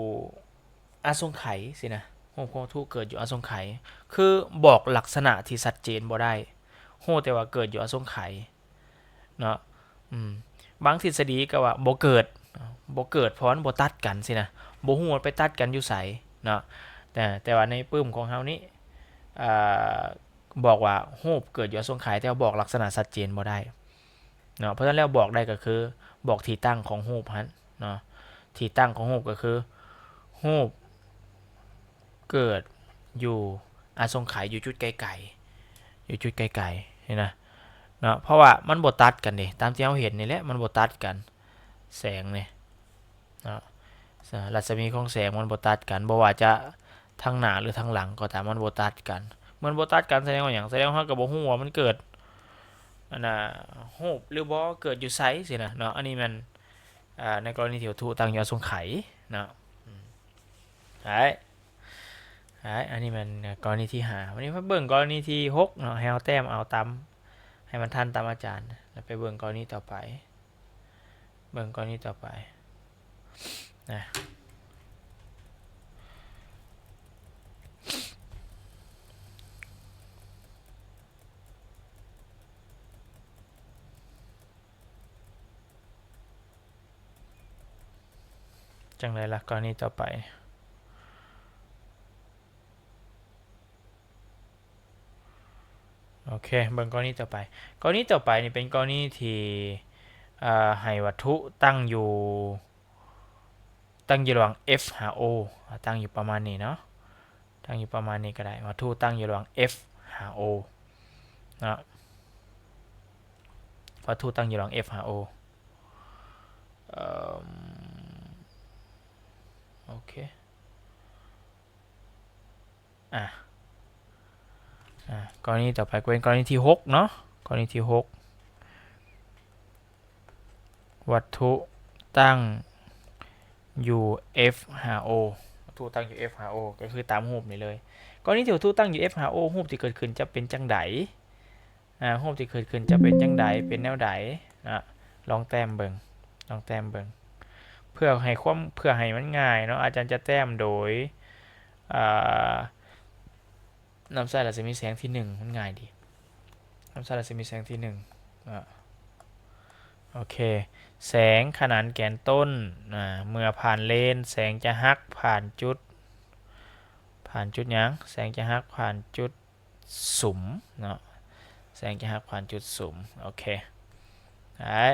ອະສົງໄຂຊີ້ນະ, ຮູບຂອງວັດຖຸເກີດຢູ່ອະສົງໄຂ ຄືບອກລັກສະນະທີ່ຊັດເຈນບໍ່ໄດ້, ຮູ້ແຕ່ວ່າເກີດຢູ່ອະສົງໄຂເນາະ. ອືມ ບາງທິດສະດີກໍວ່າບໍ່ເກີດ, ບໍ່ເກີດ ເພາະມັນບໍ່ຕັດກັນຊີ້ນະ, ບໍ່ຮູ້ວ່າໄປຕັດກັນຢູ່ໃສເນາະ. ແຕ່ ແຕ່ວ່າໃນປຶ້ມຂອງເຮົານີ້ ເອີ ບອກວ່າຮູບເກີດຢູ່ອະສົງໄຂ ແຕ່ວ່າບອກລັກສະນະຊັດເຈນບໍ່ໄດ້ເນາະ. ເພາະສະນັ້ນແລ້ວບອກໄດ້ກໍຄືບອກທີ່ຕັ້ງຂອງຮູບຫັ້ນເນາະ, ທີ່ຕັ້ງຂອງຮູບກໍຄືຮູບ ເກີດຢູ່ອະສົງໄຂຢູ່ຈຸດໄກໆ ຢູ່ຈຸດໄກໆ ນີ້ນະເນາະ ເພາະວ່າມັນບໍ່ຕັດກັນເດ້ ຕາມທີ່ເຮົາເຫັນນີ້ແຫຼະ ມັນບໍ່ຕັດກັນ ແສງນີ້ເນາະ ສະ ລັດສະໝີຂອງແສງມັນບໍ່ຕັດກັນ ບໍ່ວ່າຈະທາງໜ້າ ຫຼື ທາງຫຼັງກໍຕາມ ມັນບໍ່ຕັດກັນ. ມັນບໍ່ຕັດກັນສະແດງວ່າຫຍັງ? ສະແດງວ່າເຮົາກໍບໍ່ຮູ້ວ່າມັນເກີດ ອັນນ່າ ຮູບ ຫຼື ບໍ່ ເກີດຢູ່ໃສຊີ້ນະເນາະ. ອັນນີ້ແມ່ນ ອ່າ ໃນກໍລະນີທີ່ວັດຖຸຕັ້ງຢູ່ອະສົງໄຂເນາະ ອືມ ໄດ້ ໄດ້ ອັນນີ້ແມ່ນກໍລະນີທີຫ້າ. ວັນນີ້ມາເບິ່ງກໍລະນີທີຫົກເນາະ ໃຫ້ເຮົາແຕ້ມເອົາຕາມ ໃຫ້ມັນທັນຕາມອາຈານ ແລ້ວໄປເບິ່ງກໍລະນີຕໍ່ໄປ ເບິ່ງກໍລະນີຕໍ່ໄປນະ. ຈັ່ງໃດລະ ກໍລະນີຕໍ່ໄປ? ໂອເຄ ເບິ່ງກໍລະນີຕໍ່ໄປ. ກໍລະນີຕໍ່ໄປນີ້ເປັນກໍລະນີທີ່ ເອີ ໃຫ້ວັດຖຸຕັ້ງຢູ່ ຕັ້ງຢູ່ລະຫວ່າງ F ຫາ O ອາ ຕັ້ງຢູ່ປະມານນີ້ເນາະ ຕັ້ງຢູ່ປະມານນີ້ກໍໄດ້. ວັດຖຸຕັ້ງຢູ່ລະຫວ່າງ F ຫາ O ເນາະ ວັດຖຸຕັ້ງຢູ່ລະຫວ່າງ F ຫາ O ເອີ ໂອເຄ ອາ ອາ ກໍລະນີຕໍ່ໄປເປັນກໍລະນີທີຫົກເນາະ ກໍລະນີທີຫົກ ວັດຖຸຕັ້ງຢູ່ F ຫາ O ວັດຖຸຕັ້ງຢູ່ F ຫາ O ກໍຄືຕາມຮູບນີ້ເລີຍ. ກໍລະນີທີ່ວັດຖຸຕັ້ງຢູ່ F ຫາ O ຮູບທີ່ເກີດຂຶ້ນຈະເປັນຈັ່ງໃດ? ອາ ຮູບທີ່ເກີດຂຶ້ນຈະເປັນຈັ່ງໃດ ເປັນແນວໃດນະ? ລອງແຕ້ມເບິ່ງ ລອງແຕ້ມເບິ່ງ ເພື່ອໃຫ້ຄວາມ ເພື່ອໃຫ້ມັນງ່າຍເນາະ ອາຈານຈະແຕ້ມໂດຍ ອາ ນຳໃຊ້ລັດສະໝີແສງທີໜຶ່ງ ມັນງ່າຍດີ ນຳໃຊ້ລັດສະໝີແສງທີໜຶ່ງ ອາ ໂອເຄ ແສງຂະໜານແກນຕົ້ນ ອາ ເມື່ອຜ່ານເລນ ແສງຈະຫັກຜ່ານຈຸດ ຜ່ານຈຸດຫຍັງ? ແສງຈະຫັກຜ່ານຈຸດ ສຸມເນາະ ແສງຈະຫັກຜ່ານຈຸດສຸມ. ໂອເຄ ໄດ້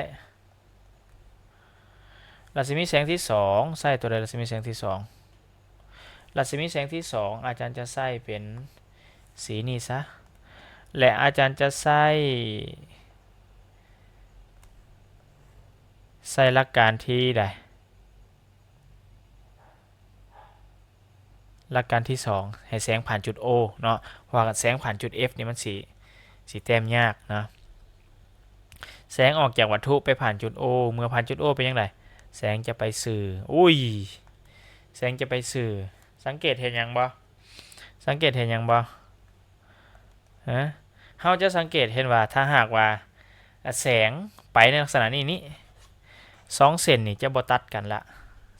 ລັດສະໝີແສງທີສອງ ໃຊ້ຕົວໃດ? ລັດສະໝີແສງທີສອງ ລັດສະໝີແສງທີສອງ ອາຈານຈະໃຊ້ເປັນສີນີ້ຊະ ແລະ ອາຈານຈະໃຊ້ ໃຊ້ຫຼັກການທີໃດ? ຫຼັກການທີສອງ ໃຫ້ແສງຜ່ານຈຸດ O ເນາະ ເພາະວ່າແສງຜ່ານຈຸດ F ນີ້ມັນຊິ ຊິແຕ້ມຍາກເນາະ. ແສງອອກຈາກວັດຖຸໄປຜ່ານຈຸດ O ເມື່ອຜ່ານຈຸດ O ເປັນຈັ່ງໃດ? ແສງຈະໄປສື່ ອຸ້ຍ ແສງຈະໄປສື່ ສັງເກດເຫັນຫຍັງບໍ່? ສັງເກດເຫັນຫຍັງບໍ່? ຮະ ເຮົາຈະສັງເກດເຫັນວ່າ ຖ້າຫາກວ່າ ອາ ແສງໄປໃນລັກສະນະນີ້ນີ້ ສອງເສັ້ນນີ້ຈະບໍ່ຕັດກັນລະ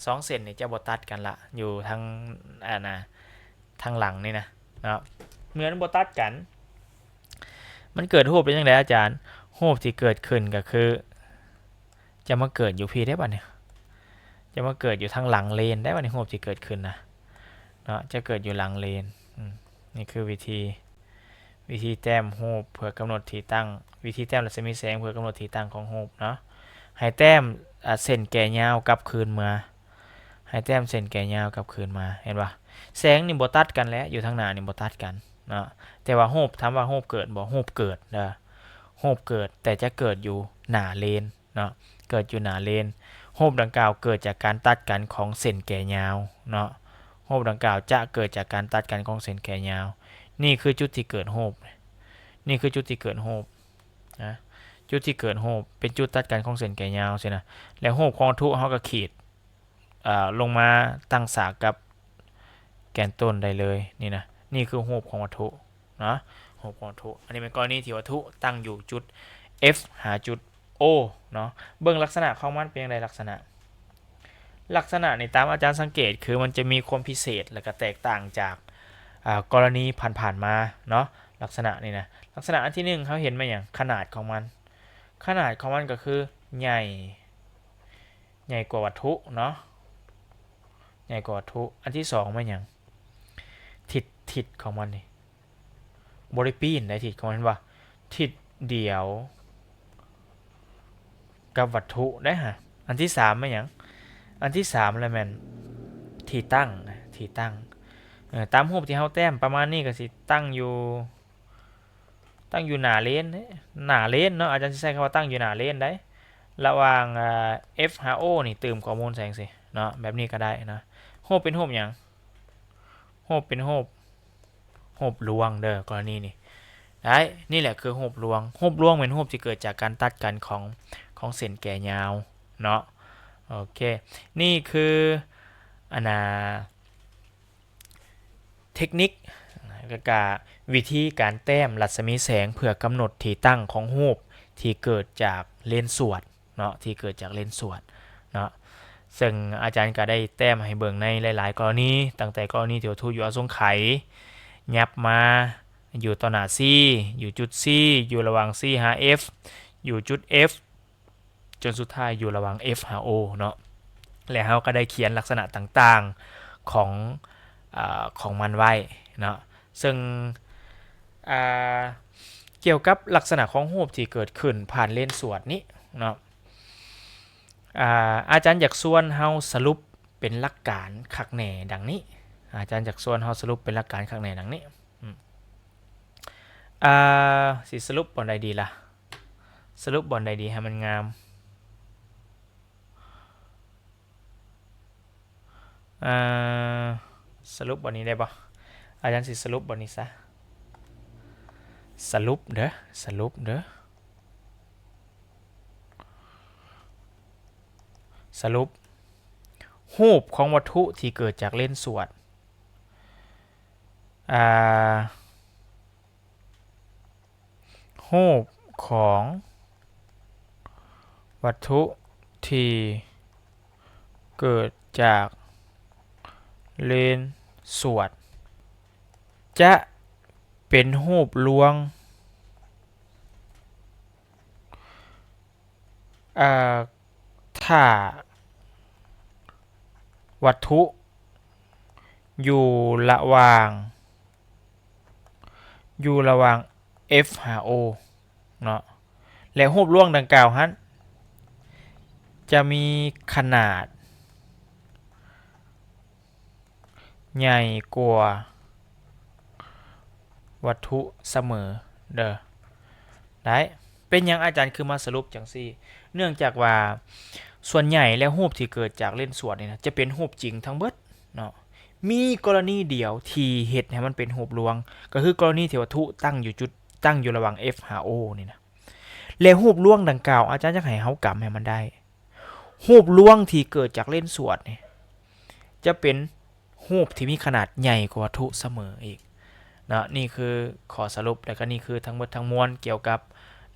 ສອງເສັ້ນນີ້ຈະບໍ່ຕັດກັນລະ ຢູ່ທາງ ອັນນ່າ ທາງຫຼັງນີ້ນະເນາະ ເມື່ອມັນບໍ່ຕັດກັນ ມັນເກີດຮູບເປັນຈັ່ງໃດອາຈານ? ຮູບທີ່ເກີດຂຶ້ນກໍຄື ຈະມາເກີດຢູ່ພີ້ເດ້ບັດນີ້ ຈະມາເກີດຢູ່ທາງຫຼັງເລນໄດ້ບັດນີ້ ຮູບທີ່ເກີດຂຶ້ນນະເນາະ ຈະເກີດຢູ່ຫຼັງເລນ. ອືມ ນີ້ຄືວິທີ ວິທີແຕ້ມຮູບເພື່ອກຳນົດທີ່ຕັ້ງ ວິທີແຕ້ມລັດສະໝີແສງເພື່ອກຳນົດທີ່ຕັ້ງຂອງຮູບເນາະ. ໃຫ້ແຕ້ມ ອາ ເສັ້ນແກ່ຍາວກັບຄືນມາ ໃຫ້ແຕ້ມເສັ້ນແກ່ຍາວກັບຄືນມາ ເຫັນບໍ່? ແສງນີ້ບໍ່ຕັດກັນແຫຼະ ຢູ່ທາງໜ້ານີ້ບໍ່ຕັດກັນເນາະ ແຕ່ວ່າຮູບ ຖາມວ່າຮູບເກີດບໍ່? ຮູບເກີດເດີ ຮູບເກີດ ແຕ່ຈະເກີດຢູ່ໜ້າເລນ ເນາະ ເກີດຢູ່ໜ້າເລນ. ຮູບດັ່ງກ່າວເກີດຈາກການຕັດກັນຂອງເສັ້ນແກ່ຍາວເນາະ ຮູບດັ່ງກ່າວຈະເກີດຈາກການຕັດກັນຂອງເສັ້ນແກ່ຍາວ. ນີ້ຄືຈຸດທີ່ເກີດຮູບ ນີ້ຄືຈຸດທີ່ເກີດຮູບນະ ຈຸດທີ່ເກີດຮູບເປັນຈຸດຕັດກັນຂອງເສັ້ນແກ່ຍາວຊີ້ນະ ແລະ ຮູບຂອງວັດຖຸເຮົາກໍຂີດ ອາ ລົງມາຕັ້ງສາກກັບແກນຕົ້ນໄດ້ເລີຍ ນີ້ນະ ນີ້ຄືຮູບຂອງວັດຖຸ ເນາະ ຮູບຂອງວັດຖຸ. ອັນນີ້ແມ່ນກໍລະນີທີ່ວັດຖຸຕັ້ງຢູ່ຈຸດ F ຫາຈຸດ O ເນາະ. ເບິ່ງລັກສະນະຂອງມັນເປັນຈັ່ງໃດ? ລັກສະນະ ລັກສະນະນີ້ຕາມອາຈານສັງເກດ ຄືມັນຈະມີຄວາມພິເສດ ແລະ ກະແຕກຕ່າງຈາກ ອາ ກໍລະນີຜ່ານໆມາເນາະ. ລັກສະນະນີ້ນະ ລັກສະນະອັນທີໜຶ່ງ ເຮົາເຫັນແມ່ນຫຍັງ? ຂະໜາດຂອງມັນ ຂະໜາດຂອງມັນກໍຄືໃຫຍ່ ໃຫຍ່ກວ່າວັດຖຸເນາະ ໃຫຍ່ກວ່າວັດຖຸ. ອັນທີສອງແມ່ນຫຍັງ? ທິດ ທິດຂອງມັນນີ້ ບໍ່ໄດ້ປີ້ນໃດ ທິດຂອງມັນ ເຫັນບໍ່? ທິດດຽວກັບວັດຖຸໄດ໋ຫະ. ອັນທີສາມແມ່ນຫຍັງ? ອັນທີສາມລະແມ່ນທີ່ຕັ້ງ ທີ່ຕັ້ງ ຕາມຮູບທີ່ເຮົາແຕ້ມປະມານນີ້ ກໍຊິຕັ້ງຢູ່ ຕັ້ງຢູ່ໜ້າເລນເດ້ ໜ້າເລນເນາະ ອາຈານຊິໃຊ້ຄຳວ່າຕັ້ງຢູ່ໜ້າເລນໄດ໋ ລະຫວ່າງ F ຫາ O ນີ້ ຕື່ມຂໍ້ມູນໃສ່ຈັ່ງຊີ້ເນາະ ແບບນີ້ກໍໄດ້ເນາະ. ຮູບເປັນຮູບຫຍັງ? ຮູບເປັນຮູບ ຮູບລວງເດີ ກໍລະນີນີ້ ໄດ້ ນີ້ແຫຼະຄືຮູບລວງ. ຮູບລວງແມ່ນຮູບທີ່ເກີດຈາກການຕັດກັນຂອງ ຂອງເສັ້ນແກ່ຍາວເນາະ. ໂອເຄ ນີ້ຄື ອັນນ່າ ເທັກນິກ ແລະກະວິທີການແຕ້ມລັດສະໝີແສງ ເພື່ອກຳນົດທີ່ຕັ້ງຂອງຮູບທີ່ເກີດຈາກເລນສວດເນາະ ທີ່ເກີດຈາກເລນສວດເນາະ. ເຊິ່ງອາຈານກະໄດ້ແຕ້ມໃຫ້ເບິ່ງໃນຫຼາຍໆກໍລະນີ ຕັ້ງແຕ່ກໍລະນີທີ່ວັດຖຸຢູ່ອະສົງໄຂ ຫຍັບມາຢູ່ຕໍ່ໜ້າ C ຢູ່ຈຸດ C ຢູ່ລະຫວ່າງ C ຫາ F ຢູ່ຈຸດ F ຈົນສຸດທ້າຍຢູ່ລະຫວ່າງ F ຫາ O ເນາະ ແລະເຮົາກໍໄດ້ຂຽນລັກສະນະຕ່າງໆຂອງ ອາ ຂອງມັນໄວ້ເນາະ. ເຊິ່ງ ອາ ກ່ຽວກັບລັກສະນະຂອງຮູບທີ່ເກີດຂຶ້ນຜ່ານເລນສວດນີ້ເນາະ ອາ ອາຈານຢາກຊວນເຮົາສະຫຼຸບເປັນຫຼັກການຄັກແນ່ດັ່ງນີ້ ອາຈານຢາກຊວນເຮົາສະຫຼຸບເປັນຫຼັກການຄັກແນ່ດັ່ງນີ້. ອາ ຊິສະຫຼຸບບ່ອນໃດດີລະ? ສະຫຼຸບບ່ອນໃດດີໃຫ້ມັນງາມ? ອາ ສະຫຼຸບບ່ອນນີ້ໄດ້ບໍ່? ອາຈານຊິສະຫຼຸບບ່ອນນີ້ຊະ ສະຫຼຸບເດີ ສະຫຼຸບເດີ ສະຫຼຸບ ຮູບຂອງວັດຖຸທີ່ເກີດຈາກເລນສວດ ອາ ຮູບຂອງວັດຖຸທີ່ເກີດຈາກເລນສວດ ຈະເປັນຮູບລວງ ອາ ຖ້າວັດຖຸຢູ່ລະຫວ່າງ ຢູ່ລະຫວ່າງ F ຫາ O ເນາະ ແລະ ຮູບລວງດັ່ງກ່າວຫັ້ນ ຈະມີຂະໜາດໃຫຍ່ກວ່າວັດຖຸສະເໝີເດີ ໄດ້. ເປັນຫຍັງອາຈານຄືມາສະຫຼຸບຈັ່ງຊີ້? ເນື່ອງຈາກວ່າສ່ວນໃຫຍ່ແລ້ວຮູບທີ່ເກີດຈາກເລນສວດນີ້ນະ ຈະເປັນຮູບຈິງທັງເບິດເນາະ. ມີກໍລະນີດຽວທີ່ເຮັດໃຫ້ມັນເປັນຮູບລວງ ກໍຄືກໍລະນີທີ່ວັດຖຸຕັ້ງຢູ່ຈຸດ ຕັ້ງຢູ່ລະຫວ່າງ F ຫາ O ນີ້ນະ ແລະ ຮູບລວງດັ່ງກ່າວ ອາຈານຢາກໃຫ້ເຮົາກຳໃຫ້ມັນໄດ້. ຮູບລວງທີ່ເກີດຈາກເລນສວດນີ້ ຈະເປັນຮູບທີ່ມີຂະໜາດໃຫຍ່ກວ່າວັດຖຸສະເໝີອີກເນາະ. ນີ້ຄືຂໍ້ສະຫຼຸບ ແລະ ກໍນີ້ຄືທັງໝົດທັງມວນກ່ຽວກັບ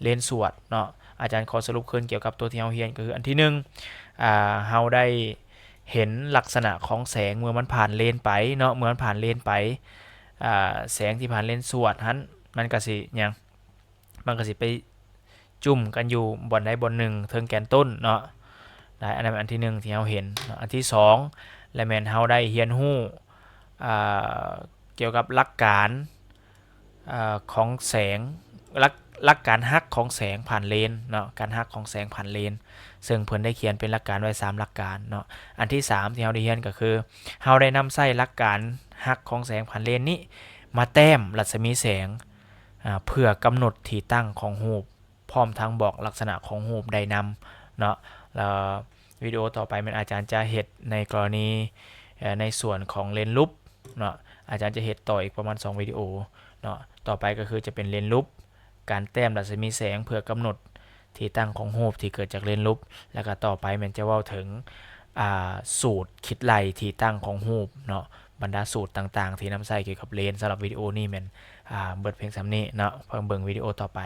ເລນສວດເນາະ. ອາຈານຂໍສະຫຼຸບຄືນກ່ຽວກັບຕົວທີ່ເຮົາຮຽນ ກໍຄືອັນທີໜຶ່ງ ອາ ເຮົາໄດ້ເຫັນລັກສະນະຂອງແສງເມື່ອມັນຜ່ານເລນໄປເນາະ ເມື່ອມັນຜ່ານເລນໄປ ອາ ແສງທີ່ຜ່ານເລນສວດຫັ້ນ ມັນກໍຊິຫຍັງ ມັນກໍຊິໄປຈຸ້ມກັນຢູ່ບ່ອນໃດບ່ອນໜຶ່ງເທິງແກນຕົ້ນເນາະ. ໄດ້ ອັນນັ້ນອັນທີໜຶ່ງທີ່ເຮົາເຫັນເນາະ. ອັນທີສອງ ແລະ ແມ່ນເຮົາໄດ້ຮຽນຮູ້ ອາ ກ່ຽວກັບຫຼັກການ ອາ ຂອງແສງ ຫຼັກ ຫຼັກການຫັກຂອງແສງຜ່ານເລນເນາະ ການຫັກຂອງແສງຜ່ານເລນ ເຊິ່ງເພິ່ນໄດ້ຂຽນເປັນຫຼັກການໄວ້ສາມຫຼັກການເນາະ. ອັນທີສາມທີ່ເຮົາໄດ້ຮຽນກໍຄື ເຮົາໄດ້ນຳໃຊ້ຫຼັກການຫັກຂອງແສງຜ່ານເລນນີ້ ມາແຕ້ມລັດສະໝີແສງ ອາ ເພື່ອກຳນົດທີ່ຕັ້ງຂອງຮູບ ພ້ອມທັງບອກລັກສະນະຂອງຮູບໄດ້ນຳເນາະ. ແລ້ວວິດີໂອຕໍ່ໄປແມ່ນອາຈານຈະເຮັດໃນກໍລະນີ ເອີ ໃນສ່ວນຂອງເລນຫຼຸບເນາະ ອາຈານຈະເຮັດຕໍ່ອີກປະມານສອງວິດີໂອເນາະ. ຕໍ່ໄປກໍຄືຈະເປັນເລນຫຼຸບ ການແຕ້ມລັດສະໝີແສງເພື່ອກຳນົດທີ່ຕັ້ງຂອງຮູບທີ່ເກີດຈາກເລນຫຼຸບ ແລ້ວກໍຕໍ່ໄປແມ່ນຈະເວົ້າເຖິງ ອາ ສູດຄິດໄລ່ທີ່ຕັ້ງຂອງຮູບເນາະ. ບັນດາສູດຕ່າງໆທີ່ນຳໃຊ້ກ່ຽວກັບເລນ ສຳລັບວິດີໂອນີ້ແມ່ນ ອາ ເບິດພຽງສ່ຳນີ້ເນາະ. ເບິ່ງວິດີໂອຕໍ່ໄປ.